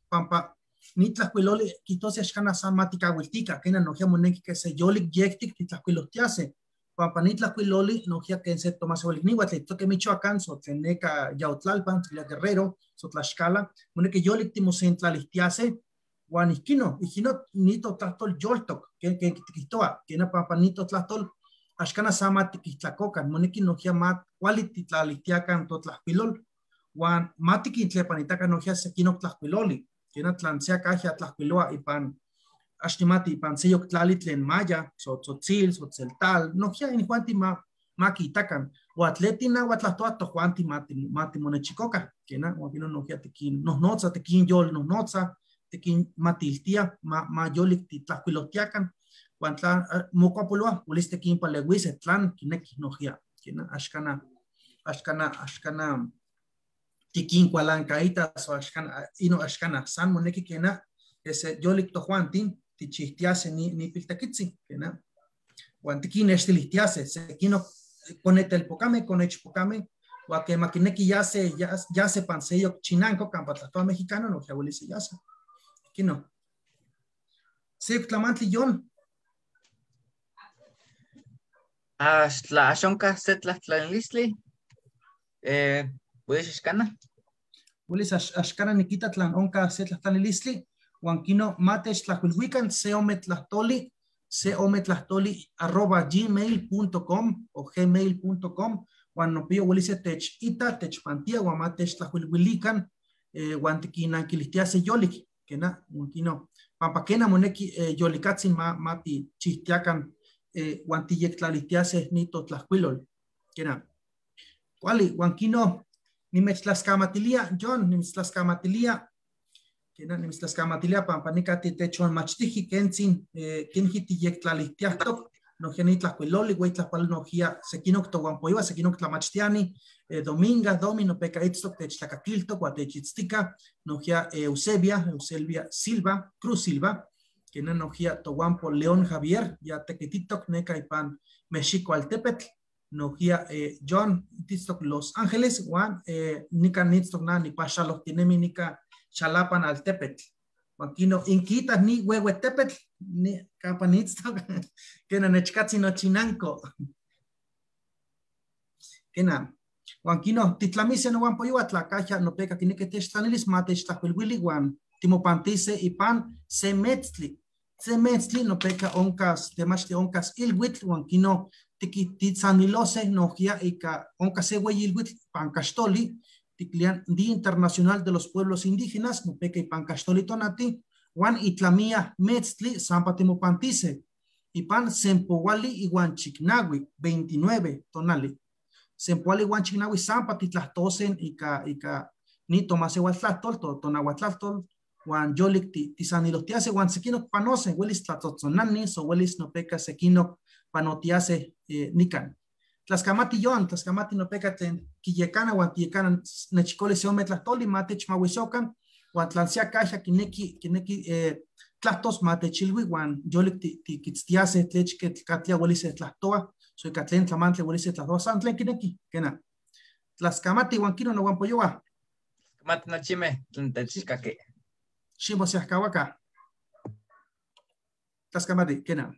pampa ni tlajkuiloli kihtosi axkan san ma tikawiltika, kena nohia moneki que se yolik yektik titlajkuilojtiase, pampa ni tlajkuiloli nohia ken se tomasehualikniua tlen itoke Michoacán, so tlen neka Yautlalpan, tlen Guerrero, so Tlaxcala, moneki yolik timosentlalihtiase, huan ihkino ni totlahtol yoltok, ken tikihtoa, kena pampa ni totlahtol axkan sama tikihtlakokan, moneki nohia ma kuali titlalihtiakan totlajkuilol, huan ma tikintlepanitakan nohia sekinok tlajkuiloli, kena tlan se akahia tlajkuiloa ipan axnimati ipan seyok tlali tlen maya, so tzotzil, so tzeltal, nohia inijuanti ma kitakan, huan nahuatlahtoa tojuanti ma timonechikoka, kena huan kino nohia tikin nohnotza, tikin yol nohnotza, tikin matiltia, ma yolik titlajkuilojtiakan, huan tlan mokuapoloa, welis tikinpaleuise tlan kineki nohia, kena axkana tikinkualankaita, so axkana ino axkana san moneki kena ese yolik tojuantin tichihtiase ni piltakitzi, kena huan tikinnextilihtiase, sekino konetelpokame, konechpokame, huan kema kineki yase pan seyok chinanko kampa tlahtoa mexicano, nohia welis yase. Kino. Seyok tlamantli yon. Tla axonka se tlahtlanilistli, welis axkana. Welis axkana nikita tlan onka se tlahtlanilistli, huan kino matech tlajkuilhuikan seometlahtoli, seometlahtoli@gmail.com o gmail.com, huan nopio welis tech ita, techpantia, huan matech tlajkuilhuilikan, huan tikinanquilihtiase yolik, kena, huan kino, pampa kena moneki yolikatzin ma tichihtiakan, huan tiyektlalihtiase ni totlajkuilol, kena. Kuali, huan kino, nimechtlaskamatilia, John, nimechtlaskamatilia, kena, nimechtlaskamatilia pampa nika titechonmachtiji kentzin, kenji tiyektlalihtiahtok, nohia ni tlajkuiloli, huei tlajkuiloli nohia sekinok tohuanpoiua, sekinok tlamachtiani, Dominga, Domi, nopeka itztok techtlakakiltok, huan techitztika, nohia Eusebia Silva, Cruz Silva, kena nohia tohuanpo León Javier, ya tekititok neka ipan Mexico Altepetl, nohia John itztok Los Ángeles, huan nika nitztok na nipaxalohtinemi nika Xalapan Altepetl. Huan kino inkitas ni huehuetepetl, ni kampa nitztok, kena nechkatzi nochinanko. Kena, huan kino titlamise nohuanpoiua tlakahia nopeka kineki techtlanilis ma techtlajkuilhuili huan timopantise ipan semetztli. Semetztli nopeka onkas, temachtli onkas ilhuitl, huan kino titzanilose nohia ika onka se hueyi ilhuitl pankaxtoli, tiklian Día Internacional de los Pueblos Indígenas, nopeka ipan kaxtoli tonati, huan itlamia metztli sampa timopantise, ipan sempohuali iuan chiknaui, 29 tonali. Sempohuali iuan chiknaui sampa titlahtosen ika ni tomaseualtlahtol, tonahuatlahtol, huan yolik tisanilohtiase, huan sekinok panose, welis tlatzotzonani, so welis nopeka sekinok panotiase nikan. Tlaxcamati yon, tlaxcamati nopeka tlen kiyekana, huan kiyekana nechikoli se ome tlahtoli, matech mahuisokan, huan tlan se akahia kineki tlahtos matechilhui, huan yolik tikitztiase tlechke tlakatlia welis se tlahtoa, so ika tlen tlamantli welis se tlahtoa, san tlen kineki, kena. Tlaxcamati huan kino nohuanpoyoa. Tlaxcamati nochime, tlen techkaki. Ximosiahkauaka. Tlaxcamati, kena.